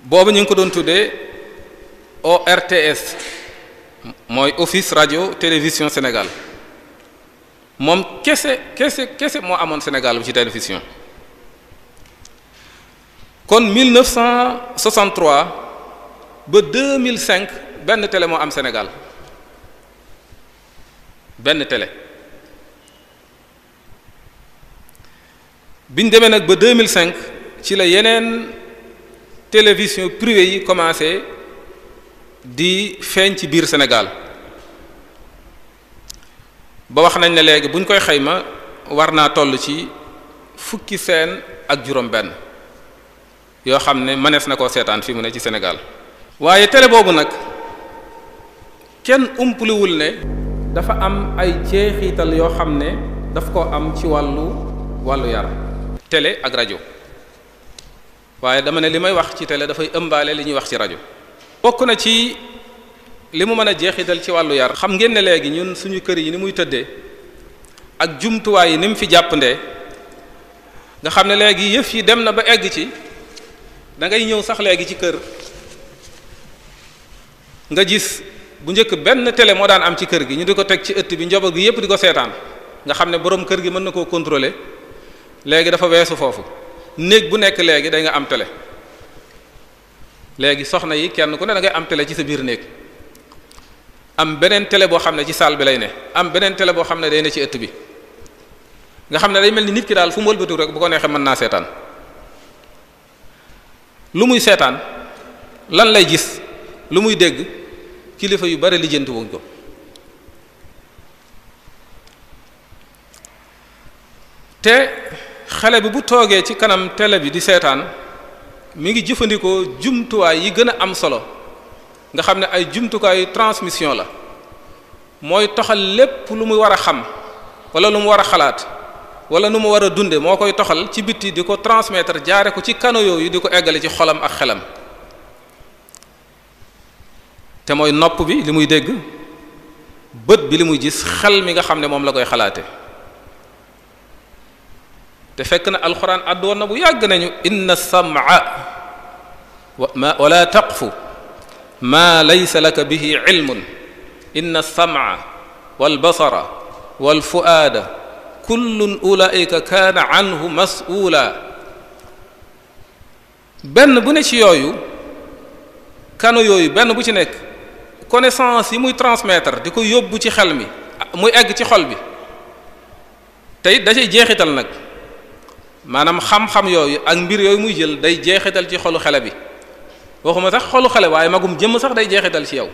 boobu ñu ngi ko doon tuddee ORTS mooy Office Radio Télévision Sénégal moom kese moo amoon Sénégal bu ci télévision kon 1963 ba 2005 benn télé moo am Sénégal benn télé biñ demee nag ba 2005 ci la yeneen télévision privée yi commencé di feeñ ci biir Sénégal ba wax nañ ne léegi buñ koy xayma war naa toll ci fukki seen ak juróom-benn yoo xam ne mënees na koo seetaan fi mu ne ci Sénégal waaye télé boobu nag kenn umpaliwul ne dafa am ay jeexital yoo xam ne daf ko am ci wàllu yar télé ak rajo waaye dama ne li may wax ci télé dafay ëmbaale li ñuy wax ci rajo bokk na ci li mu mën a jeexital ci wàllu yar xam ngeen ne léegi ñun suñu kër yi ni muy tëddee ak jumtuwaay yi ni mu fi jàppandee nga xam ne léegi yëf yi dem na ba egg ci da ngay ñëw sax léegi ci kër nga gis bu njëkk benn télé moo daan am ci kër gi ñu di ko teg ci ëtt bi njaboot gi yépp di ko seetaan nga xam ne boroom kër gi mën na koo contrôler léegi dafa weesu foofu néeg bu nekk léegi day nga am télé léegi soxna yi kenn ku ne da ngay am télé ci sa biir néeg am beneen télé boo xam ne ci salle bi lay ne am beneen télé boo xam ne day ne ci ëtt bi nga xam ne day mel ni nit ki daal fu mu wëlbatu rek bu ko neexee mën naa seetaan lu muy seetaan lan lay gis lu muy dégg kilifa yu bari lijjanti wuñ ko te xale bi bu toogee ci kanam télé bi di seetaan mi ngi jëfandikoo jumtuwaay yi gën a am solo nga xam ne ay jumtukaayu transmission la mooy toxal lépp lu muy war a xam wala lu mu war a xalaat wala nu mu war a dunde moo koy toxal ci bitti di ko transmettre jaare ko ci canaux yooyu di ko eggale ci xolam ak xelam te mooy nopp bi li muy dégg bët bi li muy gis xel mi nga xam ne moom la koy xalaate te fekk na alxuraan àddu woon na bu yàgg nañu inna sam'a wala taqfu ma laysa laka bihi ilmun inna sam'a wal basara wal fu'aada kullun ulaika kaana anhu mas'ula benn bu ne ci yooyu kano yooyu benn bu ci nekk connaissance yi muy transmettre di ko yóbbu ci xel mi muy egg ci xol bi te it da cay jeexital nag maanaam xam-xam yooyu ak mbir yooyu muy jël day jeexital ci xolu xale bi waxuma sax xolu xale waaye magum jëmm sax day jeexital ci yow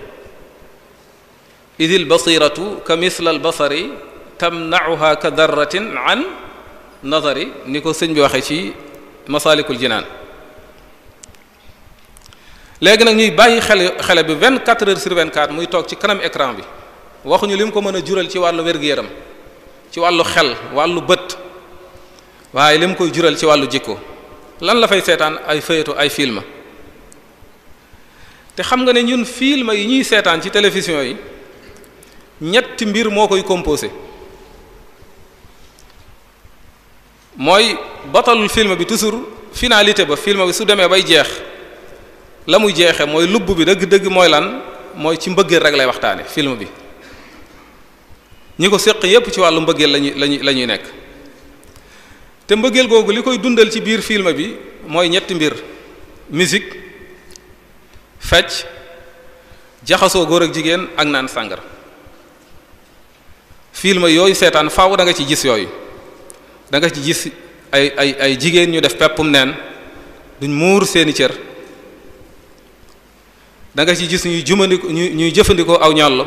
idil basiratu ka misla al basari tamna'uha ka darratin an nazari ni ko sëñ bi waxee ci masalikul jinaan léegi nag ñuy bàyyi xale bi 24 heures sur 24 muy toog ci kanam écran bi waxuñu li mu ko mën a jural ci wàllu wér-gu-yaram ci wàllu xel wàllu bët waaye li mu koy jural ci wàllu jikko lan la fay seetaan ay feuilleton ay film te xam nga ne ñun film yi ñuy seetaan ci télévision yi ñetti mbir moo koy composé mooy batalul film bi toujours finalité ba film bi su demee bay jeex la muy jeexe mooy lubb bi dëgg-dëgg mooy lan mooy ci mbëggeel rek lay waxtaane film bi ñi ko séq yépp ci wàllu mbëggeel la ñuy nekk te mbëggeel googu li koy dundal ci biir film bi mooy ñetti mbir musique fecc jaxasoo góor ak jigéen ak naan sàngara film yooyu seetaan faaw da nga ci gis yooyu da nga ci gis ay jigéen ñu def peppum neen duñ muur seeni cër da nga ci gis ñuy jëfandikoo aw ñollo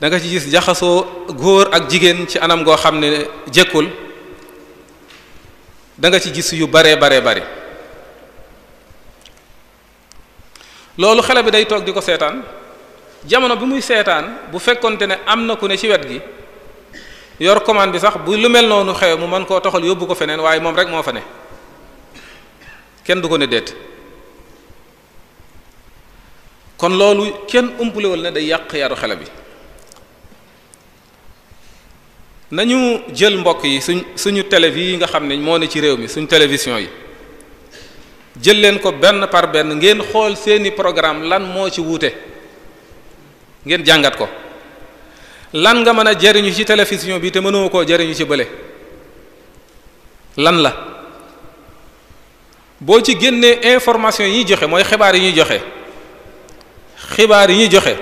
da nga ci gis jaxasoo góor ak jigéen ci anam goo xam ne jekkul da nga ci gis yu bare loolu xale bi day toog di ko seetaan jamono bi muy seetaan bu fekkonte ne am na ku ne ci wet gi yor commande bi sax bu lu mel noonu xew mu mën koo toxal yóbbu ko feneen waaye moom rek moo fa ne kenn du ko ne déet kon loolu kenn umpulewul ne day yàq yaru xale bi nañu jël mbokk yi suñu télé yi nga xam ne moo ne ci réew mi suñu télévision yi jël leen ko benn par benn ngeen xool seeni programme lan moo ci wuute ngeen jàngat ko lan nga mën a jariñu ci télévision bi te mënoo koo jariñu ci bële lan la boo ci génnee information yi ñuy joxe mooy xibaar yi ñuy joxe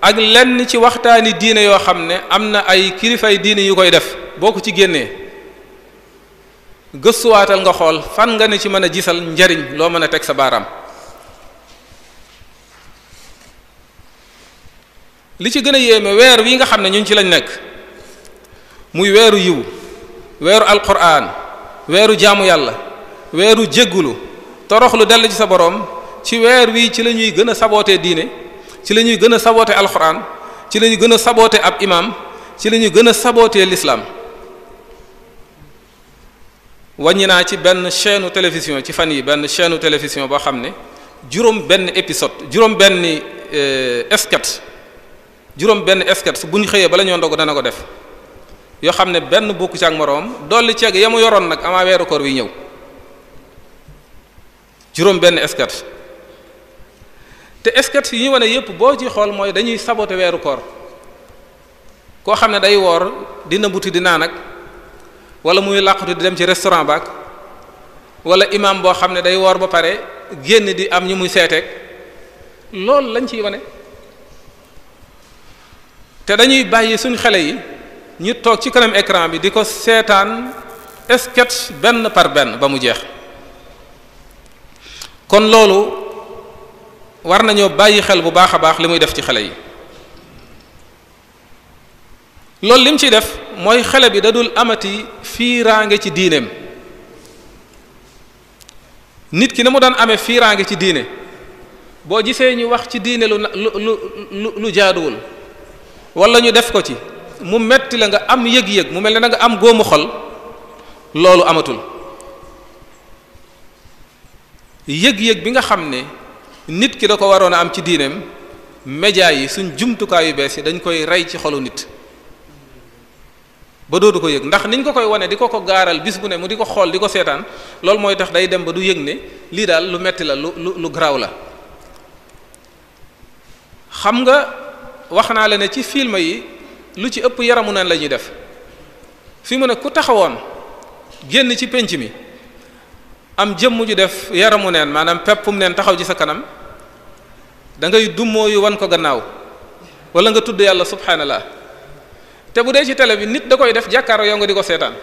ak lenn ci waxtaani diine yoo xam ne am na ay kilifay diine yu koy def boo ko ci génnee gëstuwaatal nga xool fan nga ne ci mën a gisal njariñ loo mën a teg sa baaraam li ci gën a yéeme weer wi nga xam ne ñun ci lañ nekk muy weeru yiw weeru alquran weeru jaamu yàlla weeru jéggulu toroxlu dell ci sa boroom ci weer wi ci la ñuy gën a sabootee diine ci la ñuy gën a saboote alquran ci la ñuy gën a saboote ab imam ci la ñuy gën a sabootee l'islam wàññi naa ci benn chaîne télévision ci fan yi benn chaîne télévision boo xam ne juróom benn sketch bu ñu xëyee bala ñoo ndog dana ko def yoo xam ne benn bokku ci ak moroom dolli ceeg ya mu yoroon nag amaa weeru koor wi ñëw juróom benn sketch te sketch yi ñu wane yépp boo ci xool mooy dañuy saboter weeru koor koo xam ne day woor dina buti di naan ak wala muy làqatu di dem ci restaurant baak wala imam boo xam ne day woor ba pare génn di am ñu muy seeteeg loolu lañ ciy wane te dañuy bàyyi suñ xale yi ñu toog ci kanam écran bi di ko seetaan sketch benn par benn ba mu jeex kon loolu war nañoo bàyyi xel bu baax a baax li muy def ci xale yi loolu lim ciy def mooy xale bi da dul amati fiiraange ci diineem nit ki na mu daan amee fiiraange ci diine boo gisee ñu wax ci diine lu jaaduwul wala ñu def ko ci mu metti la nga am yëg-yëg mu mel ne da nga am góomu xol loolu amatul yëg-yëg bi nga xam ne nit ki da ko waroon a am ci diineem média yi suñ jumtukaay yu bees yi dañ koy rey ci xolu nit ba dootu ko yëg ndax niñ ko koy wane di ko gaaral bis bu ne mu di ko xool di ko seetaan loolu mooy tax day dem ba du yëg ne lii daal lu metti la lu garaaw la xam nga wax naa la ne ci film yi lu ci ëpp yaramu neen la ñuy def fi mu ne ku taxawoon génn ci penc mi am jëmm ju def yaramu neen maanaam peppum neen taxaw ci sa kanam da ngay dummoo yu wan ko gannaaw wala nga tudd yàlla subhanallah te bu dee ci télé bi nit da koy def jàkkaaroo yow nga di ko seetaan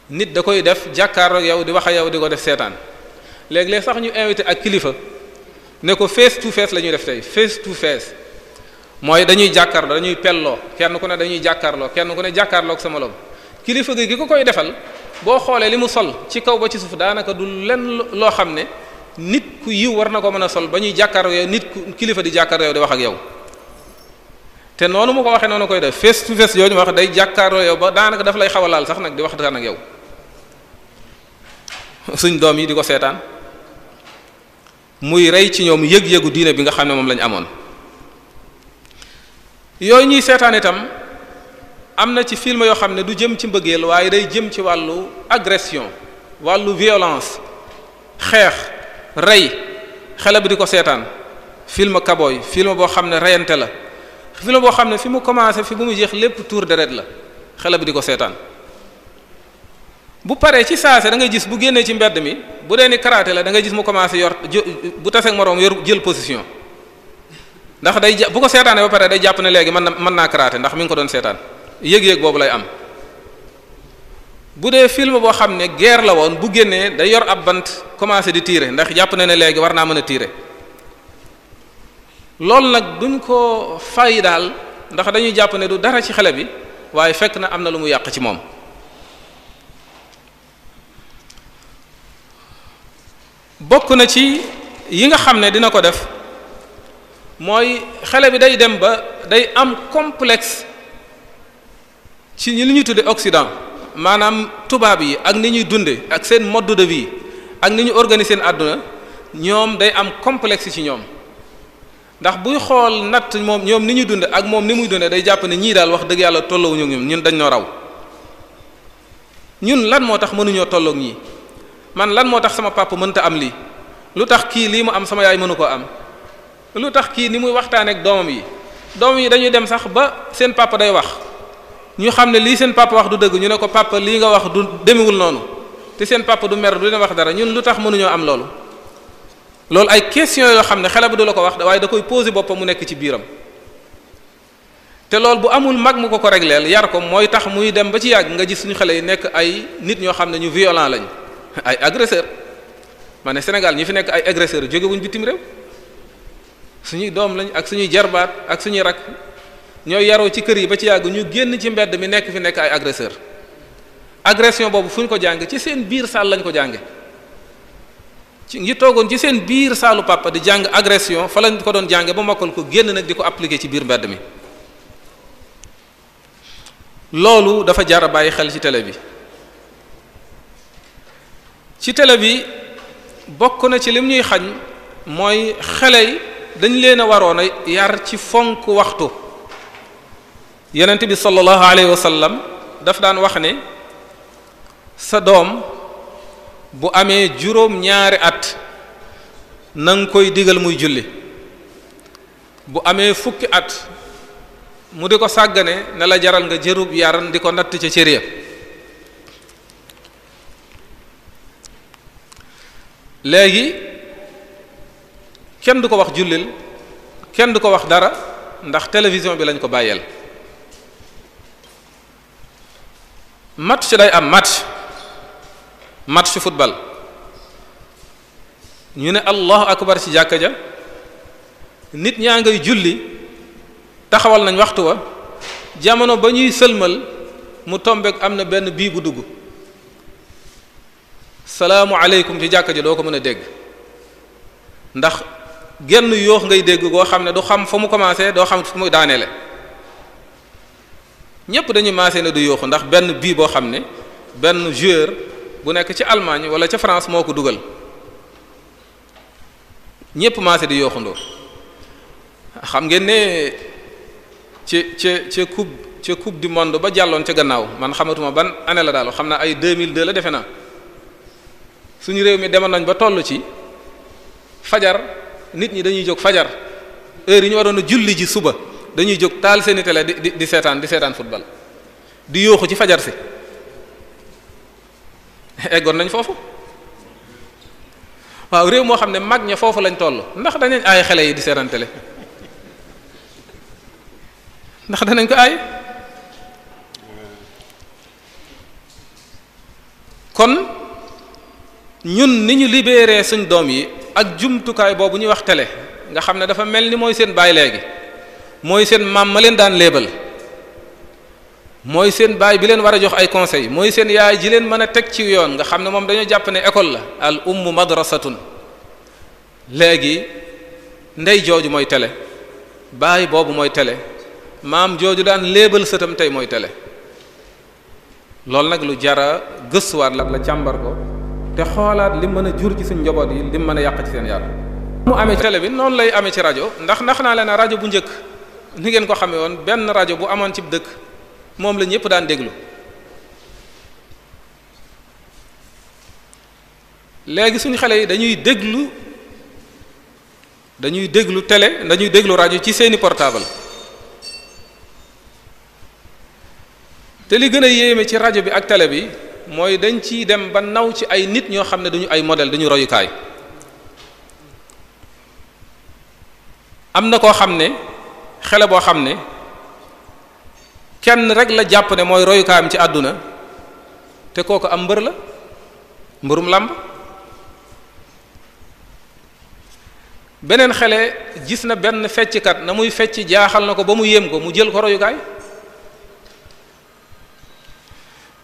nit da koy def jàkkaarloog yow di wax ak yow di ko def seetaan léeg-léeg sax ñu invité ak kilifa ne ko face to face la ñuy def tey face to face mooy dañuy jàkkaarloo dañuy pelloo kenn ku ne dañuy jàkkaarloo kenn ku ne jàkkaarloog sama loom kilifa gi ko koy defal boo xoolee li mu sol ci kaw ba ci suuf daanaka du lenn loo xam ne nit ku yiw war na ko mën a sol ba ñuy jàkkaarloo yow nit ku kilifa di jàkkaarloo yow di wax ak yow te noonu mu ko waxee noonu koy def face to face yooyu ñu wax day jàkkaarloo yow ba daanaka daf lay xaw a laal sax nag di waxtaan ak yow suñ doom yi di ko seetaan muy rey ci ñoom yëg-yëgu diine bi nga xam ne moom lañ amoon yooyu ñuy seetaan itam am na ci film yoo xam ne du jëm ci mbëggeel waaye day jëm ci wàllu agression wàllu violence xeex rey xale bi di ko seetaan film kaboy film boo xam ne reyante la film boo xam ne fi mu commencé fi bu mu jeex lépp tour deret la xale bi di ko seetaan bu paree ci saase da ngay gis bu génnee ci mbedd mi bu dee ni karaté la da ngay gis mu commencé yor bu taseeg moroom yor jël position ndax day bu ko seetaanee ba pare day jàpp ne léegi mën naa karaté ndax mi ngi ko doon seetaan yëg-yëg boobu lay am bu dee film boo xam ne guerre la woon bu génnee day yor ab bant commencé di tirer ndax jàpp na ne léegi war naa mën a tirer loolu nag duñ ko fay daal ndax dañuy jàpp ne du dara ci xale bi waaye fekk na am na lu mu yàq ci moom bokk na ci yi nga xam ne dina ko def mooy xale bi day dem ba day am complexe ci li ñuy tudde Occident maanaam tubaab yi ak ni ñuy dunde ak seen mode de vie ak ni ñu organiser seen àdduna ñoom day am complexe ci ñoom ndax buy xool natt moom ñoom ni ñuy dunde ak moom ni muy dunde day jàpp ne ñii daal wax dëgg yàlla tolloowuñu ñun dañ noo raw ñun lan moo tax mënuñoo tolloog ñii man lan moo tax sama papa mënta am lii lu tax kii lii mu am sama yaay mënu koo am lu tax kii ni muy waxtaanee ak doomam yi dañuy dem sax ba seen papa day wax ñu xam ne lii seen papa wax du dëgg ñu ne ko papa lii nga wax du demewul noonu te seen papa du mer du leen wax dara ñun lu tax mënuñoo am loolu ay question yoo xam ne xale bu du la ko wax waaye da koy poser boppam mu nekk ci biiram te loolu bu amul mag mu ko régleel yar ko mooy tax muy dem ba ci yàgg nga gis suñu xale yi nekk ay nit ñoo xam ne ñu violent lañ ay agresseur ma ne Sénégal ñi fi nekk ay agresseur jóge wuñ bitim réew suñuy doom lañ ak suñuy jarbaat ak suñuy rak ñooy yaroo ci kër yi ba ci yàgg ñu génn ci mbedd mi nekk fi nekk ay agresseur agression boobu fu ñu ko jàng ci seen biir saal lañ ko jànge ci ngi toogoon ci seen biir saalu papa di jàng agression fa lañ ko doon jànge ba mokkal ko génn nag di ko appliquer ci biir mbedd mi loolu dafa jar a bàyyi xel ci télé bi bokk na ci lim ñuy xañ mooy xale yi dañ leen a waroon a yar ci fonk waxtu yonent bi sallallahu alayhi wa sallam daf daan wax ne sa doom bu amee juróom-ñaari at na nga koy digal muy julli bu amee fukki at mu di ko sàggane ne la jaral nga jërub yaran di ko natt ca cër ya léegi kenn du ko wax jullil kenn du ko wax dara ndax télévision bi lañ ko bàyyeel match day am match football ñu ne allahu akbar ci jàkka ja nit ñaa ngay julli taxawal nañ waxtu wa jamono ba ñuy sëlmal mu tombeek am na benn bii bu dugg salaamu aleykum ci jàkka ja doo ko mën a dégg ndax genn yoox ngay dégg goo xam ne du xam fa mu commencé doo xam fu muy daaneele ñépp dañuy maasee ne du yooxu ndax benn bii boo xam ne benn joueur bu nekk ci Allemagne wala ca France moo ko dugal ñépp maasee di yooxandoo xam ngeen ne ca coupe du monde ba jàlloon ca gannaaw man xamatuma ban année la daal xam naa ay 2002 la defe naa suñu réew mi demoon nañ ba toll ci fajar nit ñi dañuy jóg fajar heure yi ñu waroon a julli ji suba dañuy jóg taal seeni télé di seetaan football di yooxu ci fajar si eggoon nañ foofu waaw réew moo xam ne mag ña foofu lañ toll ndax danañ aay xale yi di seetaan télé ndax danañ ko aay kon ñun ni ñu libéré suñ doom yi ak jumtukaay boobu ñuy wax télé nga xam ne dafa mel ni mooy seen baay léegi mooy seen maam ma leen daan léebal mooy seen baay bi leen war a jox ay conseils mooy seen yaay ji leen mën a teg ci yoon nga xam ne moom dañoo jàpp ne école la al ummu madrasatun léegi ndey jooju mooy télé baay boobu mooy télé maam jooju daan léebal sëtam tey mooy télé loolu nag lu jara gëstuwaat la càmbar ko te xoolaat li mën a jur ci suñ njaboot yi li mën a yàq ci seen yar mu amee ci télé bi noonu lay amee ci rajo ndax naa leen rajo bu njëkk ni ngeen ko xamee woon benn rajo bu amoon ci dëkk moom la ñëpp daan déglu léegi suñu xale yi dañuy déglu télé dañuy déglu rajo ci seeni portable te li gën a yéeme ci rajo bi ak télé bi mooy dañ ciy dem ba naw ci ay nit ñoo xam ne duñu ay modèle duñu royukaay am na koo xam ne xele boo xam ne kenn rek la jàpp ne mooy royukaayam ci àdduna te kooku am mbër la mbërum làmb beneen xele gis na benn fecckat na muy fecc jaaxal na ko ba mu yéem ko mu jël ko royukaay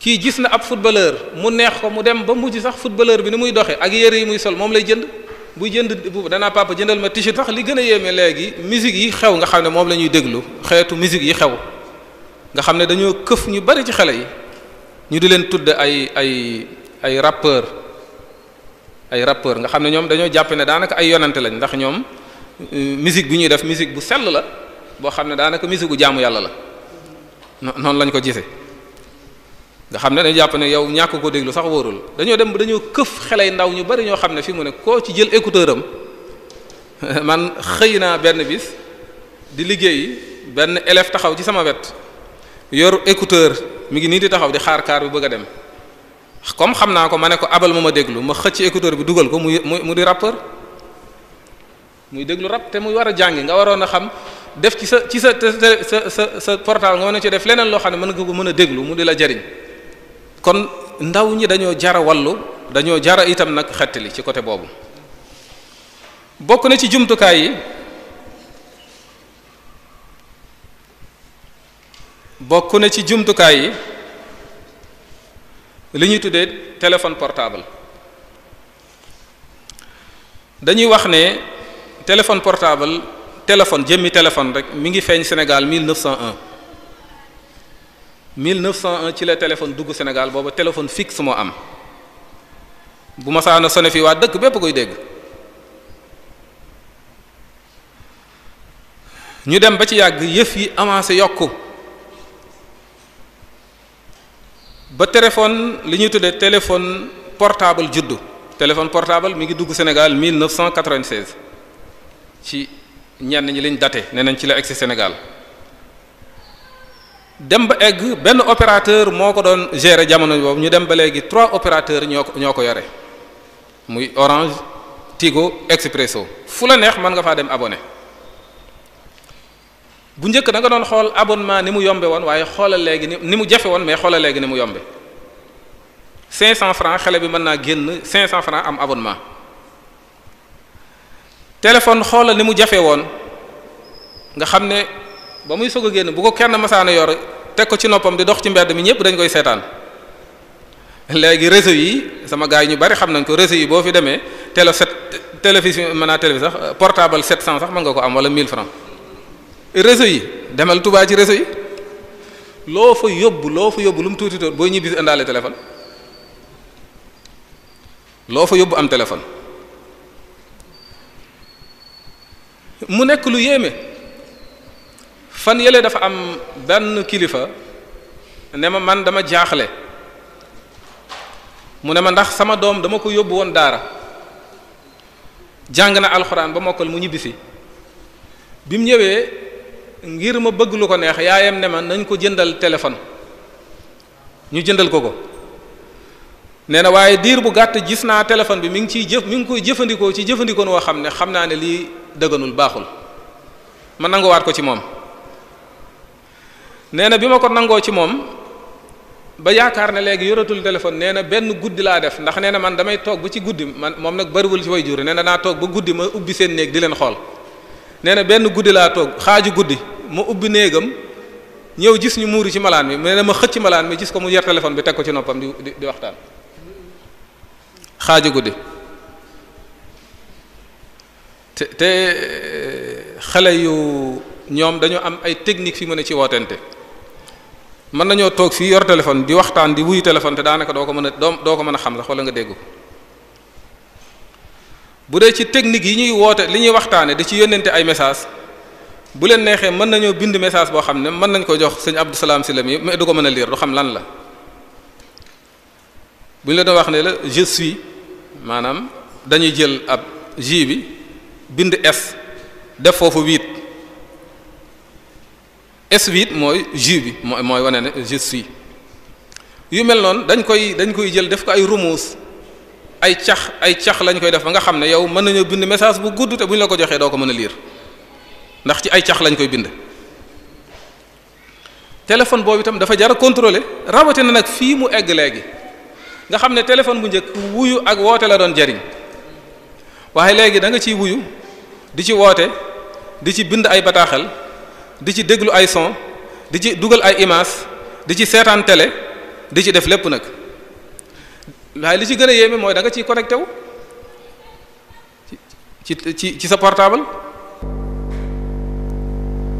kii gis na ab footballeur mu neex ko mu dem ba mujj sax footballeur bi ni muy doxe ak yére yi muy sol moom lay jënd buy jënd bu danaa papa jëndal ma t-shirt sax li gën a yéeme léegi musique yi xew nga xam ne moom la ñuy déglu xeetu musique yi xew nga xam ne dañoo këf ñu bari ci xale yi ñu di leen tudd ay rappeur nga xam ne ñoom dañoo jàpp ne daanaka ay yonante lañ ndax ñoom musique bi ñuy def musique bu sell la boo xam ne daanaka musique gu jaamu yàlla la noonu lañ ko gisee nga xam ne dañu jàpp ne yow ñàkk ko déglu sax wóorul dañoo dem ba dañoo këf xelay ndaw ñu bari ñoo xam ne fi mu ne koo ci jël écouteur am man xëy naa benn bis di liggéey benn élève taxaw ci sama wet yor écouteur mi ngi nii di taxaw di xaar kaar bi bëgg a dem comme xam naa ko ma ne ko abal ma déglu ma xëcc écouteur bi dugal ko mu di rappeur muy déglu rap te muy war a jàngi nga waroon a xam def ci sa portable nga mën a ci def leneen loo xam ne mën nga ko mën a déglu mu di la jariñ kon ndaw ñi dañoo jara wallu dañoo jara itam nag xettali ci côté boobu bokk na ci jumtukaay yi li ñuy tuddee téléphone portable dañuy wax ne téléphone portable jëmmi téléphone rek mi ngi feeñ Sénégal 1901 ci la téléphone dugg Sénégal booba téléphone fixe moo am bu ma saana sone fii waa dëkk bépp koy dégg ñu dem ba ci yàgg yëf yi avancé yokku ba téléphone li ñuy tuddee téléphone portable juddu téléphone portable mi ngi dugg Sénégal 1996 ci ñenn ñi liñ daté nee nañ ci la egsi Sénégal dem ba egg benn opérateur moo ko doon gérer jamono boobu ñu dem ba léegi 3 opérateurs ñoo ko yore muy Orange Tigo Expresso fu la neex mën nga faa dem abonné bu njëkk da nga doon xool abonnement ni mu yombe woon waaye xoolal léegi ni mu jafe woon mais xoolal léegi ni mu yombe 500 francs xale bi mën naa génn 500 francs am abonnement téléphone xoolal ni mu jafe woon nga xam ne ba muy soog a génn bu ko kenn masaana yor teg ko ci noppam di dox ci mbedd mi ñëpp dañ koy seetaan léegi réseau yi sama gars yi ñu bari xam nañ ko réseau yi boo fi demee télévision mën naa télévision sax portable 700 sax mën nga ko am wala 1000 francs réseau yi demal Touba ci réseau yi loo fa yóbbu lu mu tuuti booy ñibbisi indaale téléphone loo fa yóbbu am téléphone mu nekk lu yéeme fan yële dafa am benn kilifa ne ma man dama jaaxle mu ne ma ndax sama doom dama ko yóbbu woon daara jàng na alxuraan ba mokkal mu ñibbisi bi mu ñëwee ngir ma bëgg lu ko neex yaayam ne ma nañ ko jëndal téléphone ñu jëndal ko nee na waaye diir bu gàtt gis naa téléphone bi mi ngi koy jëfandikoo ci jëfandikoo woo xam ne xam naa ne lii dëgganul baaxul ma nanguwaat ko ci moom nee na bi ma ko nangoo ci moom ba yaakaar ne léegi yoratul téléphone nee na benn guddi laa def ndax nee na man damay toog ba ci guddi man moom nag bariwul ci way jur nee na naa toog ba guddi ma ubbi seen néeg di leen xool nee na benn guddi laa toog xaaju guddi ma ubbi néegam ñëw gis ñu muuru ci malaan mi nee na ma xëcc malaan mi gis ko mu yer téléphone bi teg ko ci noppam di waxtaan xaaju guddi te xale yu ñoom dañoo am ay technique fi mu ne ci wootente mën nañoo toog fii yor téléphone di waxtaan di wuyu téléphone te daanaka doo ko mën a xam sax wala nga dégg ko bu dee ci technique yi ñuy woote li ñuy waxtaane di ci yónnente ay message bu leen neexee mën nañoo bind message boo xam ne mën nañ ko jox sëñ Abdou Salam Sylla mi mais du ko mën a lire du xam lan la bu ñu la doon wax ne la je suis maanaam dañuy jël ab J bi bind S def foofu 8 S8 mooy J bi mooy wane ne je suis yu mel noonu dañ koy jël def ko ay rumus ay cax lañ koy def ba nga xam ne yow mën nañoo bind message bu gudd te bu ñu la ko joxee doo ko mën a lire ndax ci ay cax lañ koy bind. téléphone boobu itam dafa jar a contrôler rawatina nag fii mu egg léegi nga xam ne téléphone bu njëkk wuyu ak woote la doon jariñ waaye léegi da nga ciy wuyu di ci woote di ci bind ay bataaxal di ci déglu ay son di ci dugal ay image di ci seetaan télé di ci def lépp nag waaye li ci gën a yéeme mooy da nga ciy connecté wu ci sa portable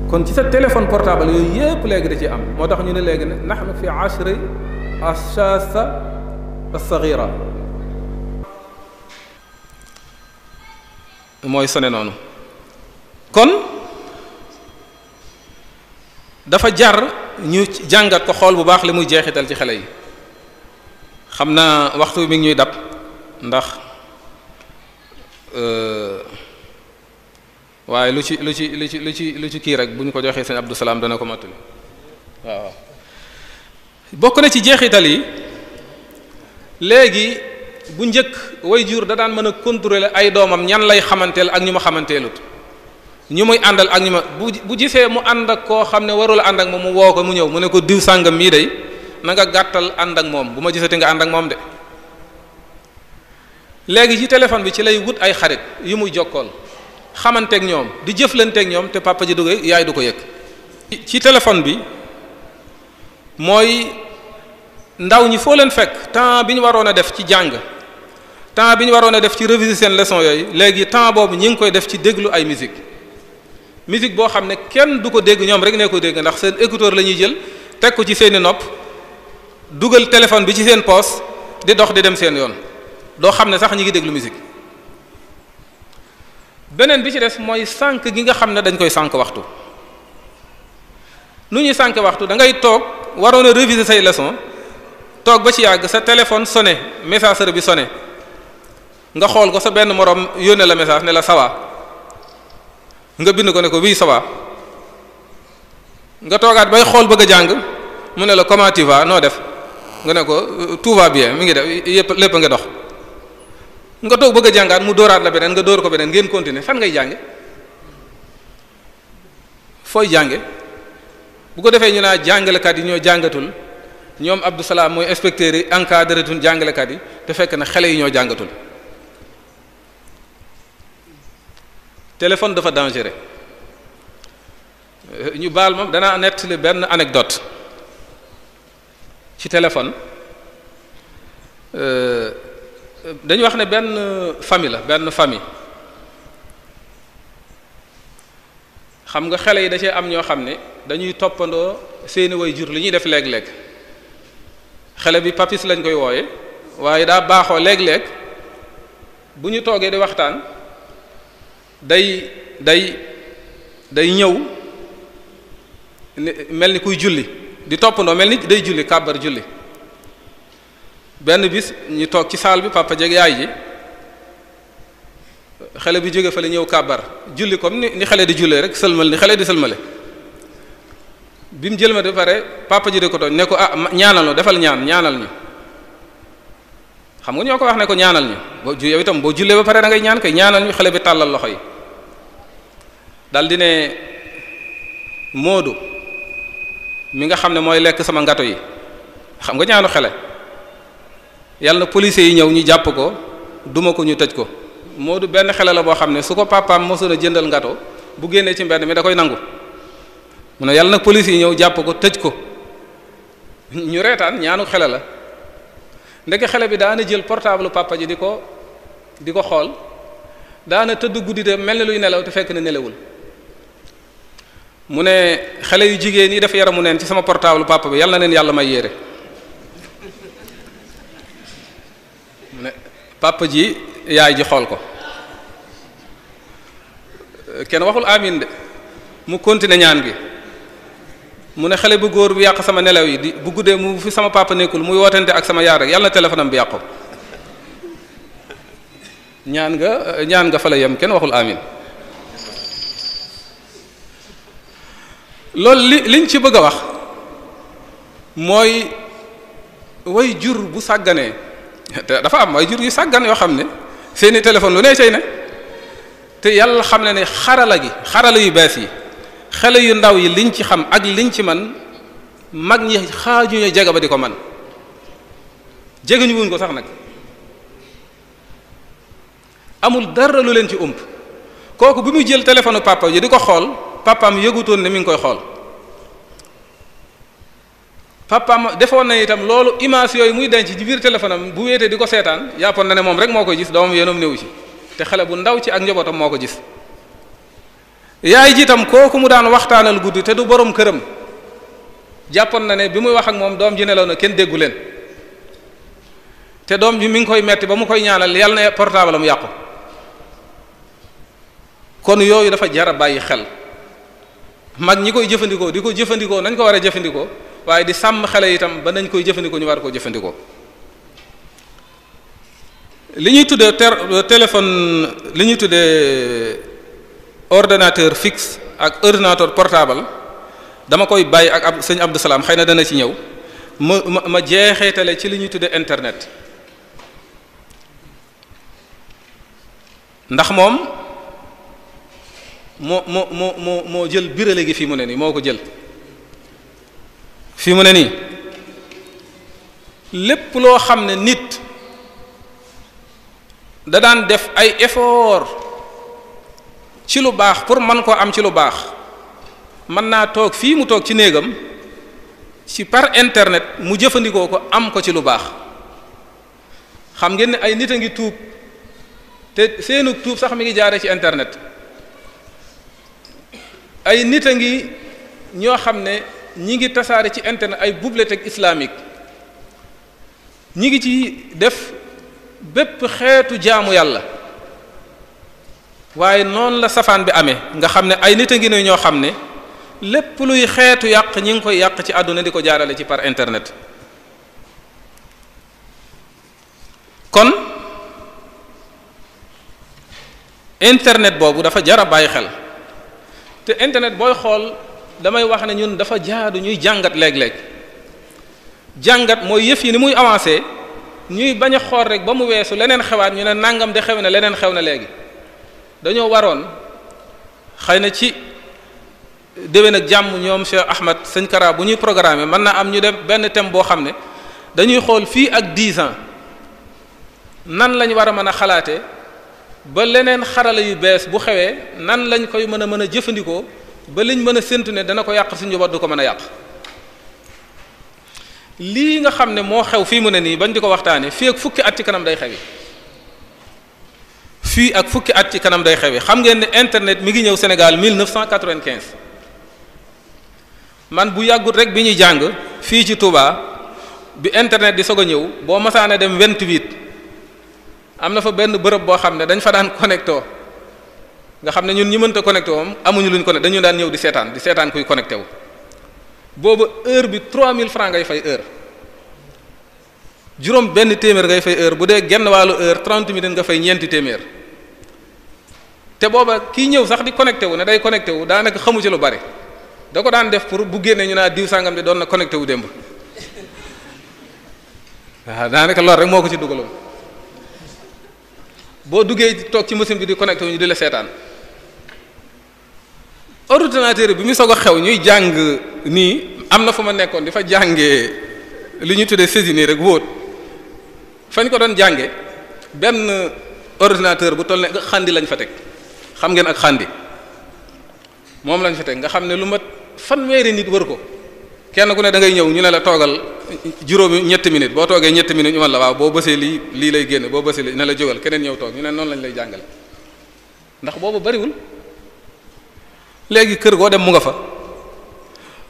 kon ci sa téléphone portable yooyu yépp léegi da ci am moo tax ñu ne léegi ne nahnu fi ashri ashasa as-saghira mooy sone noonu kon dafa jar ñu jàngat ko xool bu baax li muy jeexital ci xale yi xam naa waxtu mi ngi ñuy dab ndax waaye lu ci kii rek bu ñu ko joxee sëñ Abdou Salam dana ko mattali waaw bokk na ci jeexital yi léegi bu njëkk waajur da daan mën a contrôler ay doomam ñan lay xamanteel ak ñu ma xamanteelut ñu muy àndal ak ñu ma bu gisee mu ànd ak koo xam ne warul ànd ak moom mu woo ko mu ñëw mu ne ko diw sàngam mii day na nga gàttal ànd ak moom bu ma gisati nga ànd ak moom de léegi ci téléphone bi ci lay wut ay xarit yu muy jokkool xamanteeg ñoom di jëflanteeg ñoom te papa ji du ko yaay du ko yëg ci téléphone bi mooy ndaw ñi foo leen fekk temps bi ñu waroon a def ci jàng temps bi ñu waroon a def ci réviser seen leçon yooyu léegi temps boobu ñi ngi koy def ci déglu ay musique boo xam ne kenn du ko dégg ñoom rek ne ko dégg ndax seen écouteur la ñuy jël teg ko ci seeni nopp dugal téléphone bi ci seen poche di dox di dem seen yoon doo xam ne sax ñi ngi déglu musique beneen bi ci des mooy sànq gi nga xam ne dañ koy sànq waxtu nu ñuy sànq waxtu da ngay toog waroon a réviser say leçon toog ba ci yàgg sa téléphone sonné messagerie bi sonné nga xool ko sa benn moroom yónnee la message ne la sawa nga bind ko ne ko oui sawa nga toogaat bay xool bëgg a jàng mu ne la comment tu vas noo def nga ne ko tout va bien mi ngi def yépp lépp nga dox nga toog bëgg a jàngaat mu dóoraat la beneen nga dóor ko beneen ngeen continuer fan ngay jànge fooy jànge bu ko defee ñu naa jàngalekat yi ñoo jàngatul ñoom Abdou Salam mooy inspecteurs yi encadré tuñ jàngalekat yi te fekk na xale yi ñoo jàngatul téléphone dafa dangereux ñu baal moom danaa nettali benn anecdote ci téléphone dañu wax ne benn famille xam nga xale yi da cee am ñoo xam ne dañuy toppandoo seeni way jur li ñuy def léeg-léeg xale bi papis lañ koy wooye waaye daa baaxoo léeg-léeg bu ñu toogee di waxtaan day ñëw mel ni kuy julli di toppandoo mel ni day julli kàbbar julli benn bis ñu toog ci saal bi papa jeg yaay ji xale bi jóge fa la ñëw kàbbar julli comme ni xale di jullee rek sëlmal ni xale di sëlmale bi mu jël ma ba pare papa ji de ko tooñ ne ko ñaanal ñu defal ñaanal ñu xam nga ñoo ko wax ne ko ñaanal ñu yow itam boo jullee ba pare da ngay ñaan kay ñaanal ñu xale bi tàllal loxo yi dal di ne Moodu mi nga xam ne mooy lekk sama ngato yi xam nga ñaanu xele yàlla na policiers yi ñëw ñu jàpp ko duma ko ñu tëj ko moo du benn xele la boo xam ne su ko papaam mosoon a jëndal ngato bu génnee ci mbedd mi da koy nangu mu ne yàlla nag police yi ñëw jàpp ko tëj ko ñu reetaan ñaanu xele la ndeke xele bi daana jël portable papa ji di ko xool daana tëdd guddi de mel ni luy nelaw te fekk na nelawul mu ne xale yu jigéen yi def yaramu neen ci sama portable papa bi yàlla na leen yàlla may yére mu ne papa ji yaay ji xool ko kenn waxul amin de mu continuer ñaan gi mu ne xale bu góor bu yàq sama nelaw yi bu guddee mu fi sama papa nekkul muy wootante ak sama yaar rek yàlla na téléphone am bi yàqu ñaan nga fa la yem kenn waxul amin loolu liñ ci bëgg a wax mooy way jur bu sàgganee te dafa am way jur yu sàggan yoo xam ne seeni téléphone lu ne cay ne te yàlla xam ne ne xarala yu bees yi xale yu ndaw yi liñ ci xam ak liñ ci man mag ñi xaajuñu jege ba di ko man jegeñu wuñ ko sax nag amul dara lu leen ci ump kooku bi muy jël téléphone papa yi di ko xool papaam yëgutoon ne mi ngi koy xool papaam defoon na itam loolu image yooyu muy denc ci biir téléphone am bu wéetee di ko seetaan yàppoon na ne moom rek moo koy gis doomam yéenam néewu ci te xale bu ndaw ci ak njabootam moo ko gis yaay ji itam kooku mu daan waxtaanal guddi te du borom këram jàppoon na ne bi muy wax ak moom doom ji nelaw na kenn déggu leen te doom ji mi ngi koy metti ba mu koy ñaanal yàlla na portable mu yàqu kon yooyu dafa jara bàyyi xel mag ñi koy jëfandikoo di ko jëfandikoo nañ ko war a jëfandikoo waaye di sàmm xale itam ba nañ koy jëfandikoo ñu war koo jëfandikoo li ñuy tuddee téléphone li ñuy tuddee ordinateur fixe ak ordinateur portable dama koy bàyyi ak sëñ Abdou Salam xëy na dana ci ñëw ma jeexeetale ci li ñuy tuddee internet ndax moom moo jël birale gi fii mu ne nii moo ko jël fii mu ne nii lépp loo xam ne nit da daan def ay effort ci lu baax pour mën koo am ci lu baax mën naa toog fii mu toog ci néegam ci par internet mu jëfandikoo ko am ko ci lu baax xam ngeen ne ay nit a ngi tuub te seenu tuub sax mi ngi jaare ci internet ay nit a ngi ñoo xam ne ñi ngi tasaare ci internet ay bibliothèque islamique ñi ngi ci def bépp xeetu jaamu yàlla waaye noonu la safaan bi amee nga xam ne ay nit a ngi ne ñoo xam ne lépp luy xeetu yàq ñi ngi koy yàq ci àdduna di ko jaarale ci par internet kon internet boobu dafa jara bàyyi xel te internet booy xool damay wax ne ñun dafa jaadu ñuy jàngat léeg-léeg jàngat mooy yëf yi ni muy avancé ñuy bañ a xool rek ba mu weesu leneen xewaat ñu ne nangam de xew na leneen xew na léegi dañoo waroon xëy na ci déwén ak jàmm ñoom Cheikh Ahmad sëñ Kara bu ñuy programmer mën naa am ñu dem benn thème boo xam ne dañuy xool fii ak 10 ans nan lañ war a mën a xalaate ba leneen xarala yu bees bu xewee nan lañ koy mën a jëfandikoo ba liñ mën a séntu ne dana ko yàq suñu njaboot du ko mën a yàq lii nga xam ne moo xew fii mu ne nii bañ di ko waxtaane fii ak fukki at ci kanam day xewi fii ak fukki at ci kanam day xewi xam ngeen ne internet mi ngi ñëw Sénégal 1995 man bu yàggut rek bi ñuy jàng fii ci Touba bi internet di soog a ñëw boo masaane dem 28 am na fa benn bërëb boo xam ne dañ fa daan connecté nga xam ne ñun ñi mënta connecté moom amuñu luñ connecté dañu daan ñëw di seetaan kuy connecté wu boobu heure bi 3000 francs ngay fay heure juróom benn téeméer ngay fay heure bu dee genn wàllu heure 30 minutes nga fay ñeenti téeméer te booba kii ñëw sax di connecté wu ne day connecté wu daanaka xamu ci lu bari da ko daan def pour bu génnee ñu naa diw sangam de doon na connecté wu démb waaw daanaka loolu rek moo ko ci dugaloon boo duggee toog ci machine bi di connecté wu ñu di la seetaan ordinateur bi mu soog a xew ñuy jàng nii am na fu ma nekkoon di fa jàngee li ñu tuddee saisine rek wóot fañ ko doon jànge benn ordinateur bu toll ne xandi lañ fa teg xam ngeen ak xandi moom lañ fa teg nga xam ne lu mat fanweeri nit wër ko kenn ku ne da ngay ñëw ñu ne la toogal juróomi ñetti minutes boo toogee ñetti minutes ñu mën la waaw boo bësee lii lay génne boo bësee lii ne la jógal keneen ñëw toog ñu ne noonu lañ lay jàngale ndax boobu bariwul léegi kër goo dem mu nga fa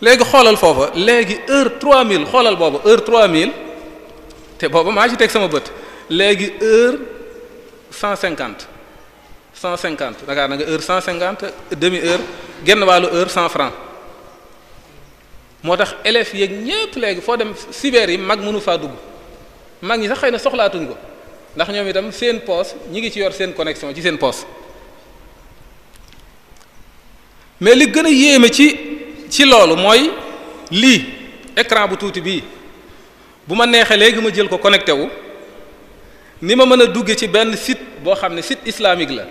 léegi xoolal foofa léegi heure 3000 xoolal boobu heure 3000 te booba maa ci teg sama bët léegi heure 150 Dakar na nga heure 150 demi heure genn wàllu heure 100 francs moo tax élèves yeeg ñépp léegi foo dem cyber yi mag mënu faa dugg mag ñi sax xëy na soxlaatuñ ko ndax ñoom itam seen poos ñi ngi ci yor seen connexion ci seen poos mais li gën a yéeme ci loolu mooy lii écran bu tuuti bii bu ma neexee léegi ma jël ko connecté wu ni ma mën a dugge ci benn site boo xam ne site islamique la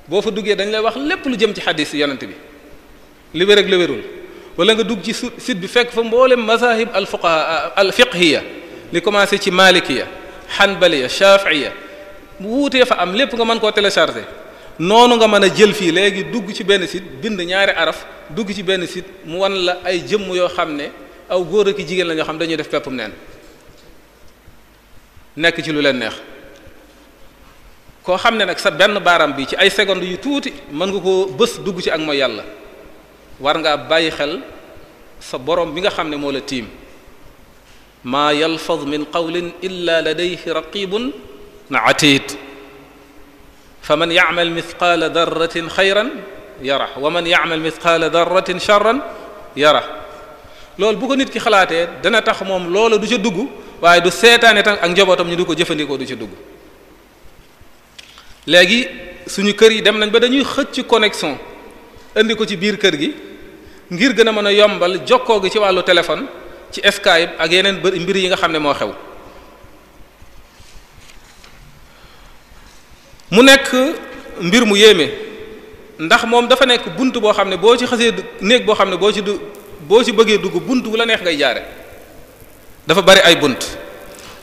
boo fa duggee dañ lay wax lépp lu jëm ci xadis yonent bi li wér ak li wérul wala nga dugg ci site bi fekk fa mboolem mazahib al fuqaha al fiqhiya li commencé ci malikiya hanbaliya shafi'iya bu wuutee fa am lépp nga mën koo télécharger noonu nga mën a jël fii léegi dugg ci benn site bind ñaari araf dugg ci benn site mu wan la ay jëmm yoo xam ne aw góor ak jigéen la ñoo xam dañuy def peppum neen nekk ci lu leen neex koo xam ne nag sa benn baaram bi ci ay secondes yu tuuti mën nga koo bës dugg ci ak mooy yàlla war ngaa bàyyi xel sa borom bi nga xam ne moo la tiim maa yalfaz min qawlin illa ladayhi raqibun atid fa man ya'mal mithqala darratin xayran yara wa man ya'mal mithqala darratin sharran yara loolu bu ko nit ki xalaatee dana tax moom loola du ca dugg waaye du seetaane tam ak njabootam ñu du ko jëfandikoo du ca dugg léegi suñu kër yi dem nañ ba dañuy xëcc connexion indi ko ci biir kër gi ngir gën a mën a yombal jokkoo gi ci wàllu téléphone ci Skype ak yeneen mbir yi nga xam ne moo xew mu nekk mbir mu yéeme ndax moom dafa nekk bunt boo xam ne boo ci xasee néeg boo xam ne boo ci bëggee dugg bunt bu la neex ngay jaare dafa bari ay bunt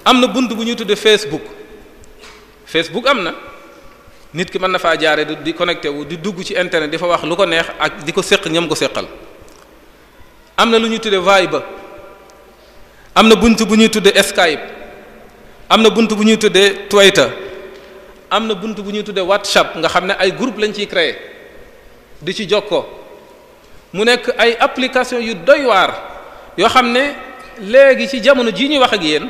am na bunt bu ñuy tudde Facebook am na nit ki mën na faa jaare di connecté wu di dugg ci internet di fa wax lu ko neex ak di ko séq ñam ko séqal am na lu ñuy tudde Viber am na bunt bu ñuy tudde Skype am na bunt bu ñuy tudde Twitter am na bunt bu ñuy tudde WhatsApp nga xam ne ay groupe lañ ciy créer di ci jokkoo mu nekk ay application yu doy waar yoo xam ne léegi ci jamono jii ñuy wax ak yéen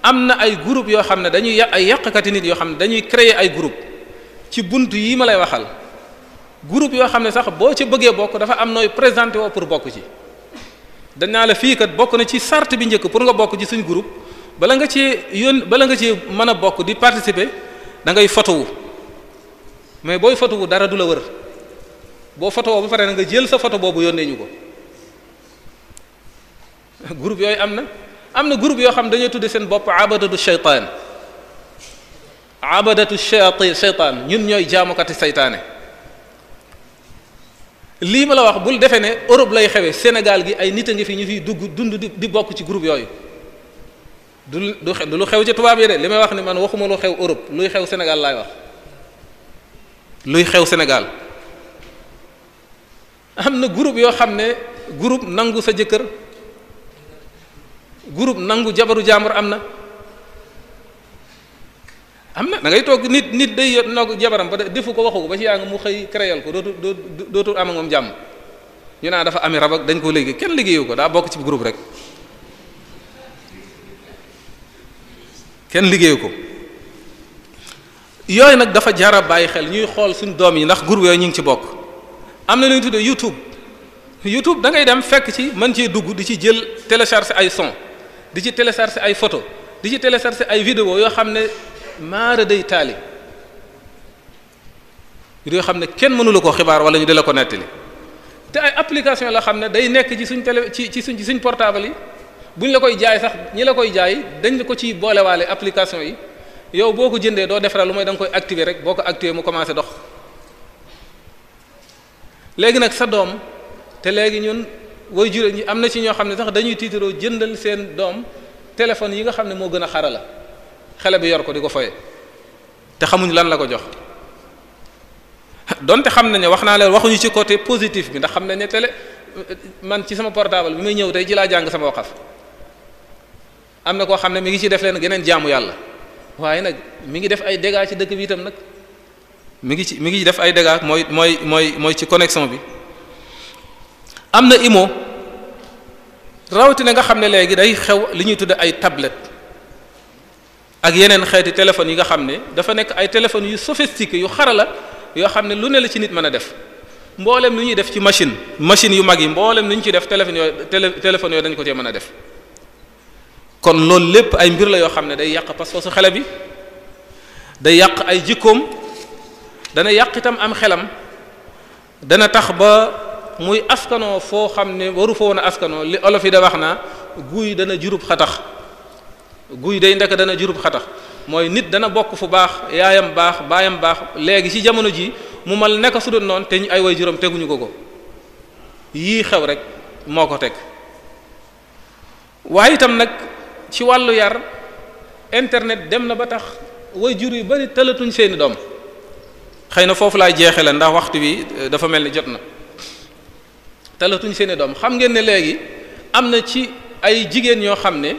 am na ay groupe yoo xam ne dañuy ay yàqkati nit yoo xam ne dañuy créer ay groupe ci bunt yi ma lay waxal groupe yoo xam ne sax boo ca bëggee bokk dafa am nooy présenté woo pour bokk ci dañ naa la fii kat bokk na ci charte bi njëkk pour nga bokk ci suñ groupe bala nga ci mën a bokk di participer da ngay photowu mais booy photowu dara du la wër boo photowoo ba pare na nga jël sa photo boobu yónnee ñu ko groupe yooyu am na groupe yoo xam dañoo tudde seen bopp abadatu shaytaan shaytaan ñun ñooy jaamukati saytaane lii ma la wax bul defee ne Europe lay xewe Sénégal gi ay nit a ngi fi ñu fiy dund di bokk ci groupe yooyu du lu xew ci tubaab yi de li may wax ni man waxuma lu xew Europe luy xew Sénégal laay wax luy xew Sénégal am na groupe yoo xam ne groupe nangu sa jëkkër groupe nangu jabaru jaambur am na da ngay toog nit day nogg jabaram ba defu ko waxu ko ba ci yaa nga mu xëy créer ko dootul am ak moom jàmm ñu naa dafa ami rab ak dañ ko liggéey kenn liggéeyu ko daa bokk ci groupe rek kenn liggéeyu ko yooyu nag dafa jara bàyyi xel ñuy xool suñ doom yi ndax groupe yooyu ñu ngi ci bokk am na lu ñu tuddee YouTube da ngay dem fekk ci mën cee dugg di ci jël télécharger ay son di ci télécharger ay photo di ci télécharger ay vidéo yoo xam ne maara day taali yoo xam ne kenn mënu la ko xibaar wala ñu di la ko nettali te ay application la xam ne day nekk ci suñ télé ci suñ portable yi buñ la koy jaay sax ñi la koy jaay dañ la ko ci boolewaale application yi yow boo ko jëndee doo defara lu mooy da nga koy activer rek boo ko activer mu commencé dox léegi nag sa doom te léegi ñun way jure ñi am na ci ñoo xam ne sax dañuy tiitaroo jëndal seen doom téléphone yi nga xam ne moo gën a xarala xale bi yor ko di ko foye te xamuñ lan la ko jox donte xam nañ ne wax naa leen waxuñu ci côté positif bi ndax xam nañ ne man ci sama portable bi may ñëw tey ci laa jàng sama waqaf am na koo xam ne mi ngi ci def leen geneen jaamu yàlla waaye nag mi ngi def ay dégâts ci dëkk bi itam nag mi ngi def ay dégâts mooy ci connexion bi. am na imo rawatina nga xam ne léegi day xew li ñuy tudde ay tablette ak yeneen xeeti téléphones yi nga xam ne dafa nekk ay téléphones yu sophistiqué yu xarala yoo xam ne lu ne la ci nit mën a def mboolem lu ñuy def ci machine yu mag yi mboolem lu ñu ci def téléphone yooyu dañ ko cee mën a def kon loolu lépp ay mbir la yoo xam ne day yàq pas-pasu xale bi day yàq ay jikkoom dana yàq itam am xelam dana tax ba muy askanoo foo xam ne waru fa woon a askanoo li olof yi da wax naa guy dana jurub xatax guy day ndek dana jurub xatax mooy nit dana bokk fu baax yaayam baax baayam baax léegi ci jamono ji mu mal nekk su doon noonu te ñu ay way juróom teguñu ko yii xew rek moo ko teg waaye itam nag ci wàllu yar internet dem na ba tax way jur yu bari talatuñ seeni doom xëy na foofu laay jeexe la ndax waxtu bi dafa mel ni jot na talatuñ seeni doom xam ngeen ne léegi am na ci ay jigéen ñoo xam ne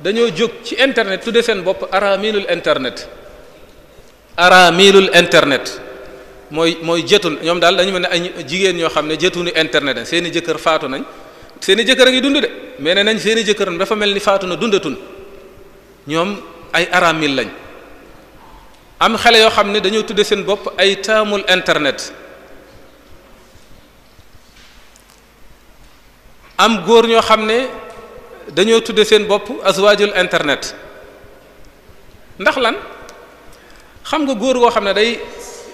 dañoo jóg ci internet tudde seen bopp aramilul internet mooy jëtun ñoom daal dañu mel ne ay jigéen ñoo xam ne jëtunu internet seeni jëkkër faatu nañ seeni jëkkër a ngi dund de mais ne nañ seeni jëkkër dafa mel ni faatu na dundatun ñoom ay aramil lañ am xale yoo xam ne dañoo tudde seen bopp ay taamul internet am góor ñoo xam ne dañoo tudde seen bopp azwaajul internet ndax lan xam nga góor goo xam ne day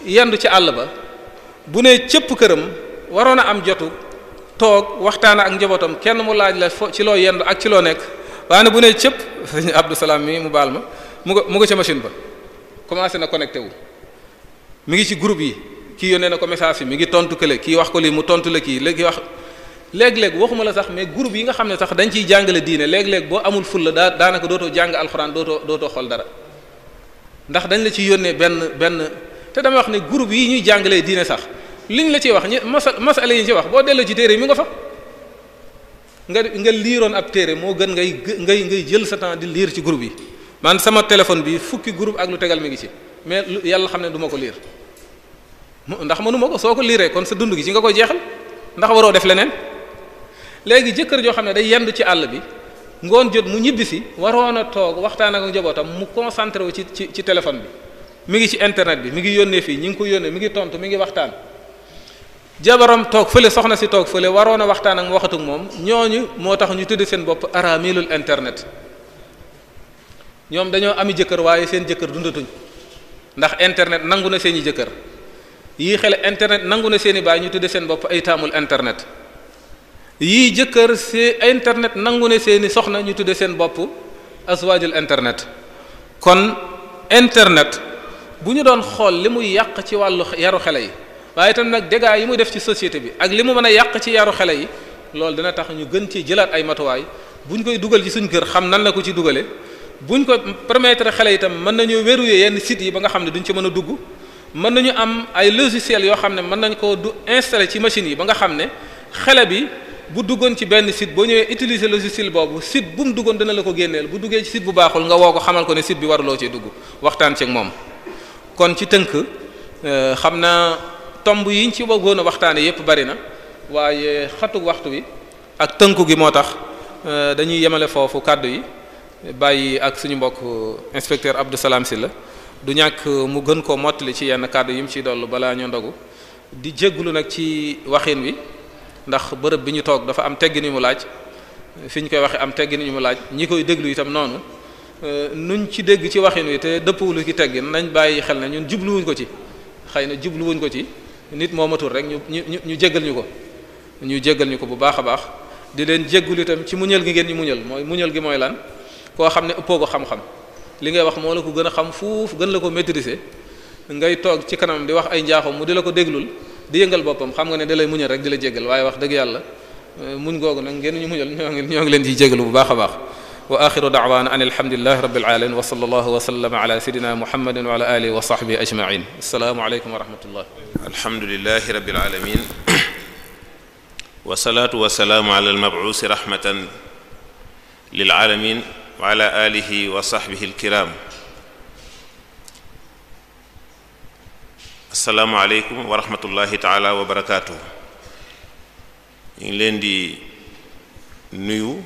yendu ci àll ba bu ne cëpp këram waroon a am jotu toog waxtaan ak njabootam kenn mu laaj la ci loo yendu ak ci loo nekk waaye bu ne cëpp sëñ Abdou Salaam mi mu baal ma mu nga ca machine ba commencé na connecté wu mi ngi ci groupe yi kii yónnee na ko message yi mi ngi tontu kële kii wax ko lii mu tontu la kii léegi wax léeg-léeg waxuma la sax mais groupe yi nga xam ne sax dañ ciy jàngale diine léeg-léeg boo amul ful la daanaka dootoo jàng alxuraan dootoo xool dara ndax dañ la ci yónnee benn te dama wax ne groupe yi ñuy jàngalee diine sax liñ la ciy wax ñi masala yi ñu ci wax boo delloo ci téere yi mi nga fa nga liiroon ab téere moo gën ngay jël sa temps di liir ci groupe yi man sama téléphone bi fukki groupe ak lu tegal mi ngi ci mais yàlla xam ne du ma ko liir ndax mënuma ko soo ko liiree kon sa dund gi ci nga koy jeexal ndax waroo def leneen léegi jëkkër joo xam ne day yendu ci àll bi ngoon jot mu ñibbisi waroon a toog waxtaan ak njabootam mu concentré wu ci téléphone bi mi ngi ci internet bi mi ngi yónnee fii ñi ngi ko yónnee mi ngi tontu mi ngi waxtaan jabaram toog fële soxna si toog fële waroon a waxtaan ak mu waxatuk moom ñooñu moo tax ñu tudde seen bopp aramilul internet ñoom dañoo ami jëkkër waaye seen jëkkër dundatuñ ndax internet nangu na seeni jëkkër yii xele internet nangu na seeni baay ñu tudde seen bopp ay taamul internet yii jëkkër si internet nangu na seeni soxna ñu tudde seen bopp azwaajul internet kon internet bu ñu doon xool li muy yàq ci wàllu yaru xale yi waaye itam nag dégâts yi muy def ci société bi ak li mu mën a yàq ci yaru xale yi loolu dina tax ñu gën ci jëlaat ay matuwaay bu ñu koy dugal ci suñ kër xam nan la ko ci dugale buñ ko permettre xale itam mën nañoo verrouiller yenn sites yi ba nga xam ne duñ ci mën a dugg mën nañu am ay logiciels yoo xam ne mën nañ koo installer ci machines yi ba nga xam ne xale bi bu duggoon ci benn site boo ñëwee utiliser logiciel boobu site bu mu duggoon dina la ko génneel bu duggee ci site bu baaxul nga woo ko xamal ko ne site bi waruloo cee dugg waxtaan ceeg moom kon ci tënk xam naa tomb yiñ ci bëggoon a waxtaane yépp bari na waaye xatu waxtu wi ak tënku gi moo tax dañuy yemale foofu kàddu yi bàyyi ak suñu mbokk inspecteur Abdou Salam Sylla du ñàkk mu gën koo mottali ci yenn kàddu yi mu ciy dollu balaa ñoo ndogu di jégglu nag ci waxin wi ndax bërëb bi ñu toog dafa am teggin yu mu laaj fi ñu koy waxe am teggin yu mu laaj ñi koy déglu itam noonu nuñ ci dégg ci waxin wi te dëppwulu ki teggin nañ bàyyi xel ne ñun jubluwuñ ko ci xëy na jubluwuñ ko ci nit moo matul rek ñu jéggal ñu ko bu baax a baax di leen jéggul itam ci muñal gi ngeen ñu muñal gi mooy lan koo xam ne ëppoo ko xam-xam li ngay wax moo la ko gën a xam fuuf gën la ko maîtriser ngay toog ci kanam di wax ay njaaxum mu di la ko déglul di yëngal boppam xam nga ne da lay muñal rek di la jéggal waaye wax dëgg yàlla muñ googu nag ngeen ñu muñal ñoo ngi leen di jéggalu bu baax a baax wa axiru da'wana an alhamdulillahi rabbil alamin wa sallallahu wa sallama ala sayyidina muhammadin wa ala alihi wa sahbihi ajma'in. Assalamu alaykum wa rahmatullah. alhamdulillahi rabbil alamin wa salatu wa salamu ala al-mab'usi rahmatan lil alamin wa ala alihi wa sahbihi al-kiram. Assalamu alaykum wa rahmatullahi ta'ala wa barakatuh. ñu ngi leen di nuyu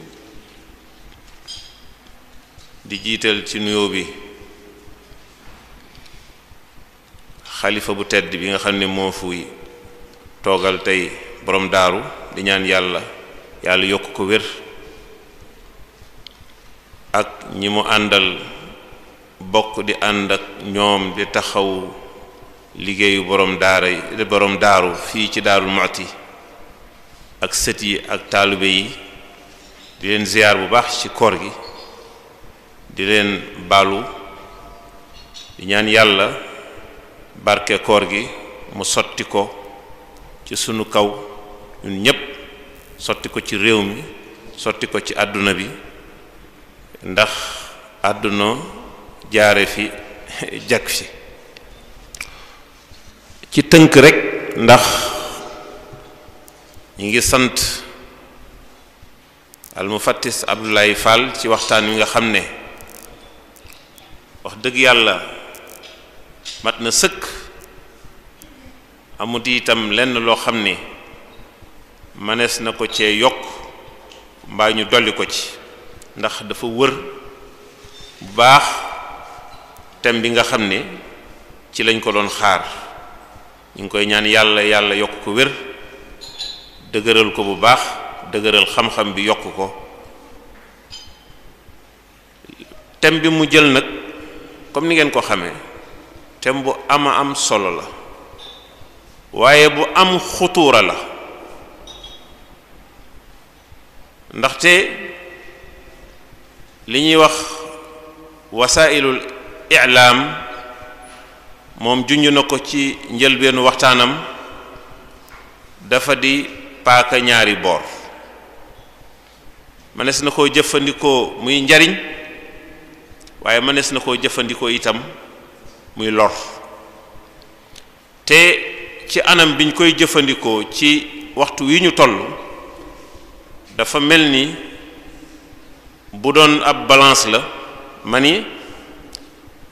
di jiital ci nuyoo bi xalifa bu tedd bi nga xam ne moo fuy toogal tey borom daaru di ñaan yàlla yokk ko wér ak ñi mu àndal bokk di ànd ak ñoom di taxaw liggéeyu borom daaru fii ci Daarul Muxti ak sët yi ak taalibe yi di leen ziyaar bu baax ci koor gi di leen baalu di ñaan yàlla barke koor gi mu sotti ko ci sunu kaw ñun ñépp, sotti ko ci réew mi, sotti ko ci àdduna bi, ndax àdduna jaare fi jag fi. ci tënk rekk, ndax ñi ngi sant al-mufattis Abdoulaye Fall ci waxtaan wi nga xam ne wax dëgg yàlla mat na sëkk, amut itam lenn loo xam ne manees na ko cee yokk mbaa ñu dolli ko ci, ndax dafa wër bu baax thème bi nga xam ne ci lañ ko doon xaar. ñu ngi koy ñaan yàlla yokk ko wér, dëgëral ko bu baax, dëgëral xam-xam bi yokk ko. thème bi mu jël nag comme ni ngeen ko xamee thème bu am solo la, waaye bu am xutuura la, ndaxte li ñuy wax wasailul i'laam moom junj na ko ci njëlbeenu waxtaanam, dafa di paaka ñaari boor. mënees na koo jëfandikoo muy njariñ, waaye mënees na koo jëfandikoo itam muy lor. te ci anam biñ koy jëfandikoo ci waxtu wi ñu toll dafa mel ni bu doon ab balance la, ma ni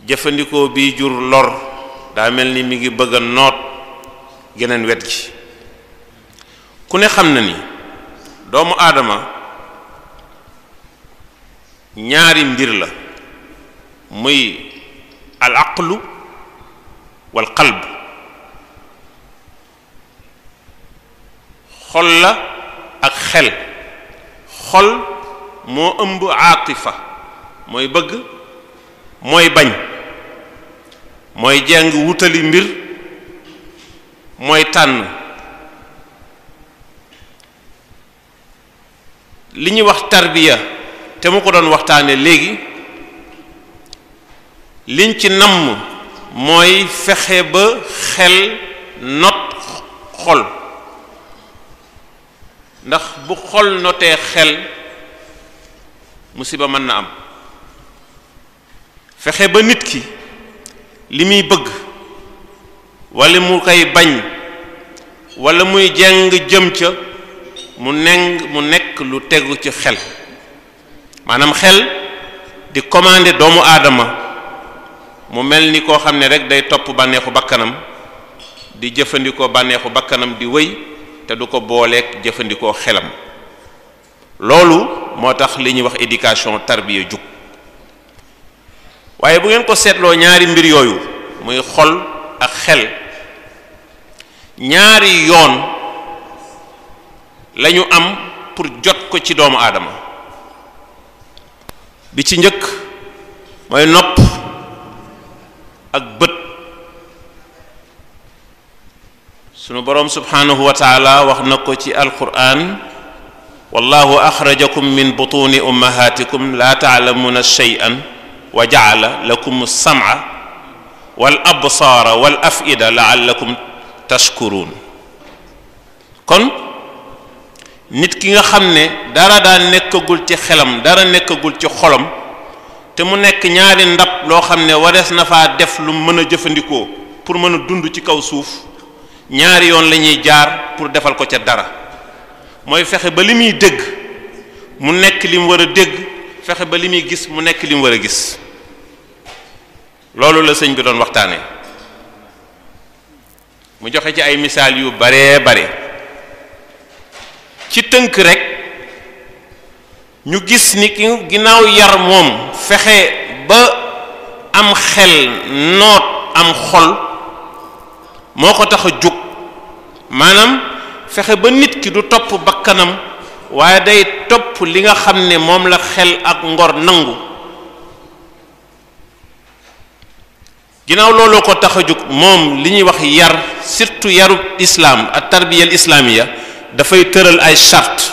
jëfandikoo bi jur lor daa mel ni mi ngi bëgg a noot geneen wet gi. ku ne xam na ni doomu aadama ñaari mbir la, muy al aqlu wal qalb. xol la ak xel. xol moo ëmb aatifa, mooy bëgg, mooy bañ, mooy jeng wutali mbir, mooy tànn. li ñuy wax tarbiya te mu ko doon waxtaane léegi, liñ ci namm mooy fexe ba xel not xol, ndax bu xol notee xel musiba mën na am. fexe ba nit ki li muy bëgg walla mu koy bañ walla muy jeng jëm ca mu nekk lu tegu ci xel. maanaam xel di commander doomu aadama mu mel ni koo xam ne rek day topp bànneexu bakkanam, di jëfandikoo bànneexu bakkanam di wéy te du ko booleeg jëfandikoo xelam. loolu moo tax li ñuy wax éducation tarbiya jug. waaye bu ngeen ko seetloo ñaari mbir yooyu muy xol ak xel, ñaari yoon lañu am pour jot ko ci doomu aadama. bi ci njëkk mooy nopp ak bët. sunu boroom subhanahu wa taala wax na ko ci alquran: wallahu axrajakum min butuni ummahatikum la taalamuuna shay'an wa ja'ala lakum as-sam'a wal absaara wal af'ida la'allakum tashkurun. kon nit ki nga xam ne dara daa nekkagul ci xelam dara nekkagul ci xolam te mu nekk ñaari ndab loo xam ne warees na faa def lu mën a jëfandikoo pour mën a dund ci kaw suuf ñaari yoon la ñuy jaar pour defal ko ca dara mooy fexe ba li muy dégg mu nekk li mu war a dégg fexe ba li muy gis mu nekk li mu war a gis loolu la sëñ bi doon waxtaane mu joxe ci ay misaal yu baree bare ci tënk rek ñu gis ni ki ginnaaw yar moom fexe ba am xel noot am xol moo ko tax a jóg maanaam fexe ba nit ki du topp bakkanam waaye day topp li nga xam ne moom la xel ak ngor nangu ginnaaw looloo ko tax a jóg moom li ñuy wax yar surtout yarub islam ak tarbiyal islamiya dafay tëral ay charte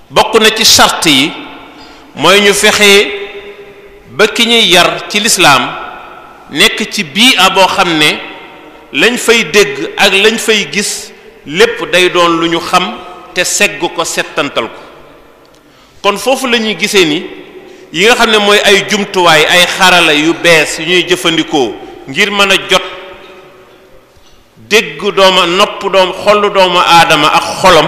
bokk na ci charte yi mooy ñu fexe ba ki ñuy yar ci lislaam nekk ci bii a boo xam ne lañ fay dégg ak lañ fay gis lépp day doon lu ñu xam te segg ko settantal ko kon foofu la ñuy gisee ni yi nga xam ne mooy ay jumtuwaay ay xarala yu bees yu ñuy jëfandikoo ngir mën a jot dégg dooma nopp doom xollu doomu aadama ak xolam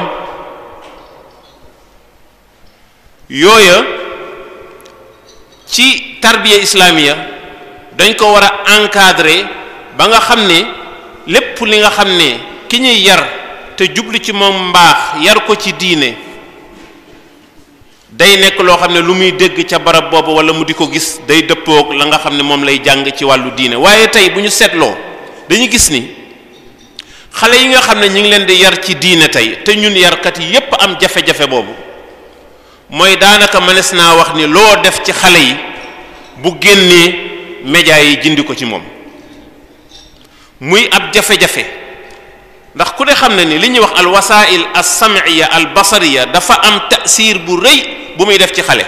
yooya ci tarbiya islamiya dañ ko war a encadrer ba nga xam ne lépp li nga xam ne ki ñuy yar te jublu ci moom mbaax yar ko ci diine day nekk loo xam ne lu muy dégg ca barab boobu wala mu di ko gis day dëppoog la nga xam ne moom lay jàng ci wàllu diine waaye tey bu ñu seetloo dañu gis ni xale yi nga xam ne ñu ngi leen di yar ci diine tey te ñun yarkat yi yépp am jafe-jafe boobu mooy daanaka mënees naa wax ni loo def ci xale yi bu génnee média yi jindi ko ci moom muy ab jafe-jafe ndax ku ne xam ne ni li ñuy wax al wasail as sam'iyya al basariya dafa am ta'sir bu rëy bu muy def ci xale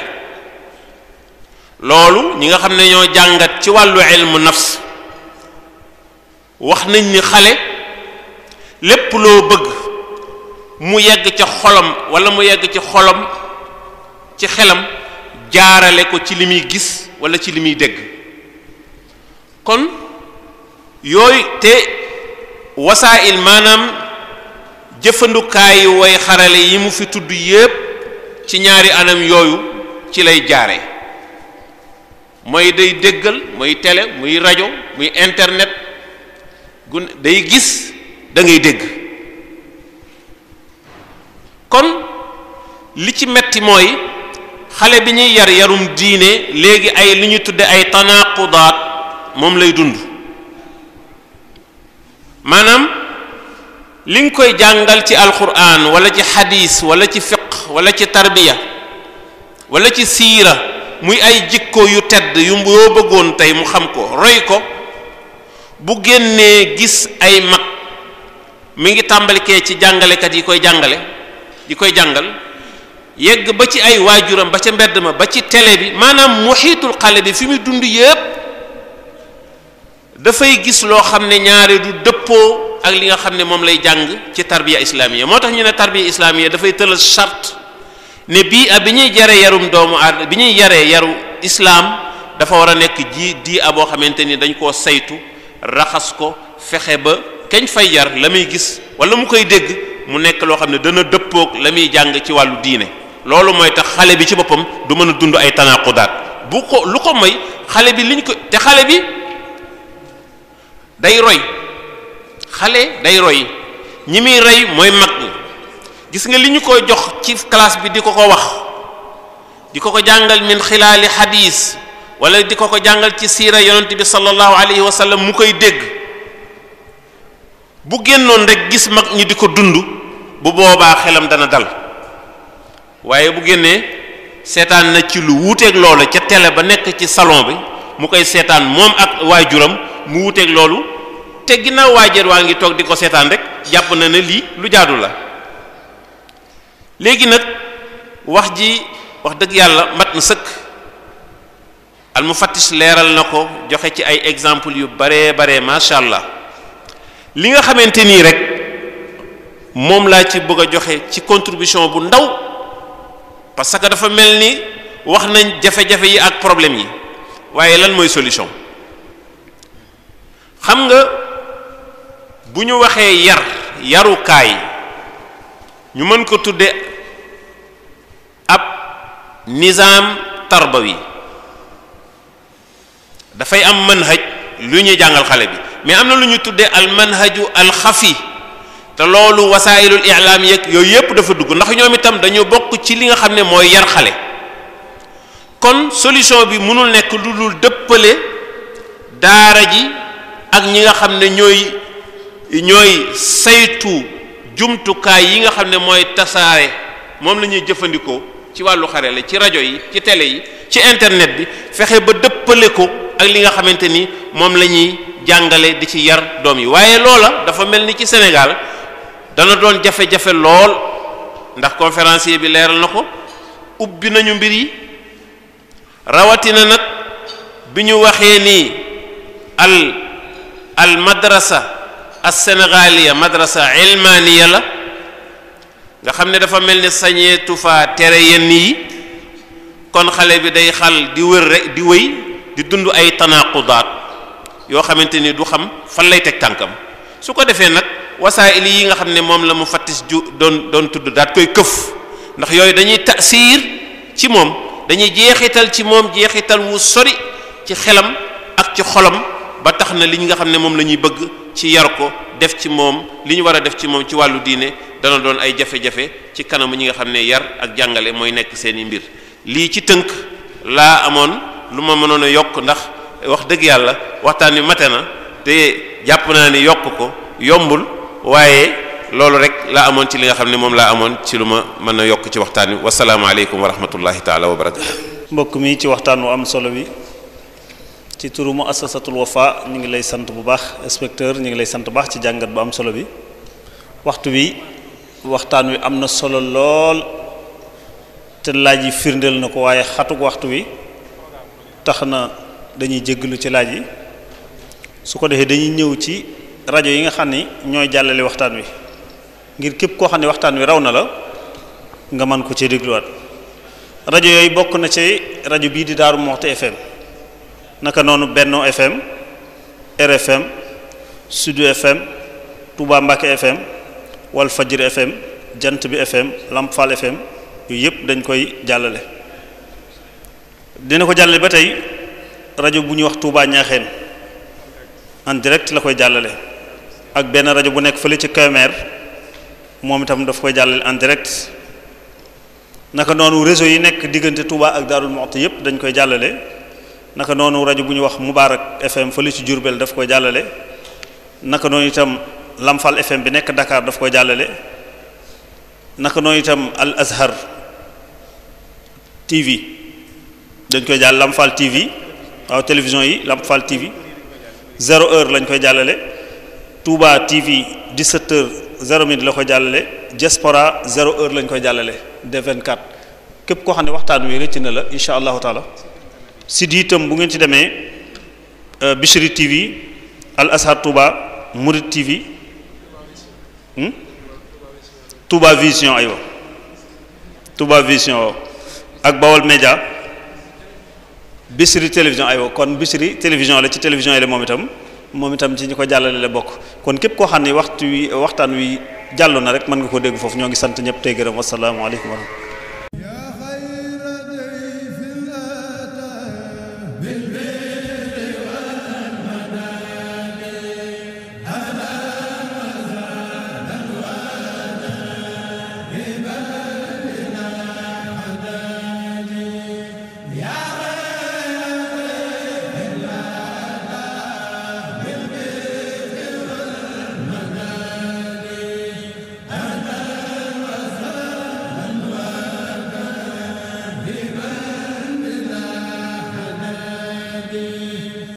loolu ñi nga xam ne ñoo jàngat ci wàllu ilmu nafs wax nañ ni xale lépp loo bëgg mu yegg ca xolam wala mu yegg ci xolam ci xelam jaarale ko ci li muy gis wala ci li muy dégg kon yooyu te wasaa'il maanaam jëfandukaayu way xarale yi mu fi tudd yépp ci ñaari anam yooyu ci lay jaare mooy day déggal muy télé muy rajo muy internet gun day gis da ngay dégg kon li ci metti mooy xale bi ñuy yar yarum diine léegi ay li ñu tudde ay tanaqudaat moom lay dund maanaam li nga koy jàngal ci alquran wala ci xadis wala ci fiqh wala ci tarbiya wala ci siira muy ay jikko yu tedd yu yoo bëggoon tey mu xam ko roy ko bu génnee gis ay mag mi ngi tàmbalikee ci jàngalekat yi koy jàngale yi koy jàngal yegg ba ci ay waajuram ba ca mbedd ma ba ci télé bi maanaam muhiitul xale bi fi muy dund yépp dafay gis loo xam ne ñaare du dëppoo ak li nga xam ne moom lay jàng ci tarbiya islamiya moo tax ñu ne tarbiya islamiya dafay tëral charte ne bii bi ñuy yaree yarum doomu aadama bi ñuy yaree yaru islaam dafa war a nekk di boo xamante ni dañ koo saytu raxas ko fexe ba kañ fay yar la muy gis wala mu koy dégg mu nekk loo xam ne dana dëppoog la muy jàng ci wàllu diine loolu mooy tax xale bi ci boppam du mën a dund ay tanaqudaat bu ko lu ko mooy xale bi liñ ko te xale bi day roy xale day roy ñi muy roy mooy mag ñi gis nga li ñu koy jox ci classe bi di ko ko wax di ko ko jàngal min xilaali xadiis wala di ko ko jàngal ci siira yonent bi sallallahu alayhi wa sallam mu koy dégg bu génnoon rek gis mag ñi di ko dund bu boobaa xelam dana dal waaye bu génnee seetaan na ci lu wuuteeg loolu ca télé ba nekk ci salon bi mu koy seetaan moom ak waajuram mu wuuteeg loolu te ginnaaw waajur waa ngi toog di ko seetaan rek jàpp na ne lii lu jaadu la léegi nag wax ji wax dëgg yàlla mat na sëkk al mufattish leeral na ko joxe ci ay exemple yu bare bare macha allah li nga xamante nii rek moom laa ci bëgg a joxe ci contribution bu ndaw parce que dafa mel ni wax nañ jafe-jafe yi ak problème yi waaye lan mooy solution. xam nga bu ñu waxee yarukaay ñu mën ko tudde ab nizaam tarbawi dafay am manhaj lu ñuy jàngal xale bi mais am na lu ñu tuddee al manhaju al xafi te loolu wasailul i'lam yeeg yooyu yépp dafa dugg ndax ñoom itam dañoo bokk ci li nga xam ne mooy yar xale. kon solution bi mënul nekk lu dul dëppale daara ji ak ñi nga xam ne ñooy saytu jumtukaay yi nga xam ne mooy tasaare moom la ñuy jëfandikoo ci wàllu xarale ci rajo yi ci télé yi ci internet bi fexe ba dëppale ko ak li nga xamante ni moom la ñuy jàngale di ci yar doom yi. waaye loola dafa mel ni ci Sénégal dana doon jafe-jafe lool ndax conférencier bi leeral na ko ubbi nañu mbir yi rawatina nag bi ñu waxee ni al madrasa as-sénégaliya madrasa ilmaniya la nga xam ne dafa mel ni sañeetu fa tere yenn yi kon xale bi day xal di wër rek di wëy di dund ay tanaqudaat yoo xamante ni du xam fan lay teg tànkam su ko defee nag wasaa'il yi nga xam ne moom la mu fattis doon tudd daat koy këf ndax yooyu dañuy taasiir ci moom dañuy jeexital ci moom jeexital wu sori ci xelam ak ci xolam ba tax na li nga xam ne moom la ñuy bëgg ci yar ko def ci moom li ñu war a def ci moom ci wàllu diine dana doon ay jafe-jafe ci kanamu ñi nga xam ne yar ak jàngale mooy nekk seeni mbir. lii ci tënk laa amoon lu ma mënoon a yokk ndax wax dëgg yàlla waxtaan wi mate na te jàpp naa ni yokk ko yombul waaye loolu rek laa amoon ci li nga xam ne moom laa amoon ci lu ma mën a yokk ci waxtaan wi wasalaamaaleykum wa rahmatullahi taala wa barakatu. mbokk mi ci waxtaan wu am solo bi ci turu muassasatul Wafa ñu ngi lay sant bu baax inspecteur ñu ngi lay sant bu baax ci jàngat bu am solo bi waxtu bi waxtaan wi am na solo lool te laaj yi firndeel na ko waaye xatuk waxtu wi tax na dañuy jégglu ci laaj yi su ko defee dañuy ñëw ci rajo yi nga xam ni ñooy jàllale waxtaan wi ngir képp koo xam ne waxtaan wi raw na la nga mën ko ci dégluwaat. rajo yooyu bokk na ci rajo bii di Daaru Muxti FM naka noonu Benno FM RFM Sud FM Touba Mbacké FM Wal Fajr FM Jant bi FM Lamp Fall FM yooyu yëpp dañ koy jàllale. dina ko jàllale ba tey rajo bu ñuy wax Touba Ñaaxeen en direct la koy jàllale ak benn rajo bu nekk fële ci Kébémer moom itam daf koy jàllale en direct. naka noonu réseau yi nekk diggante Touba ak Darou Moukhty yëpp dañ koy jàllale naka noonu rajo bu ñuy wax Moubarak FM fële ci Diourbel daf koy jàllale naka noonu itam Lamfal FM bi nekk Dakar daf koy jàllale naka noonu itam Al Azhar TV dañ koy jàll Lamfal TV waaw télévision yi Lamfal TV 0 heure lañ koy jàllale Touba TV 17 heures 0 minute la koy jàllale Diaspora 0 heure lañ koy jàllale de 24 képp koo xam ne waxtaan wi rëcc na la incha allahu taala si di itam bu ngeen ci demee Bichri TV Al Azhar Touba Mourid TV Touba Vision aywa Touba Vision ak Bawol Média Bichri télévision aywa kon Bichri télévision la ci télévision yi la moom itam ci ñi ko jàllale la bokk kon képp koo xam ne waxtaan wi jàll na rek mën nga ko dégg foofu ñoo ngi sant ñëpp tey gërëm wasalaamaaleykum wa rahmatulah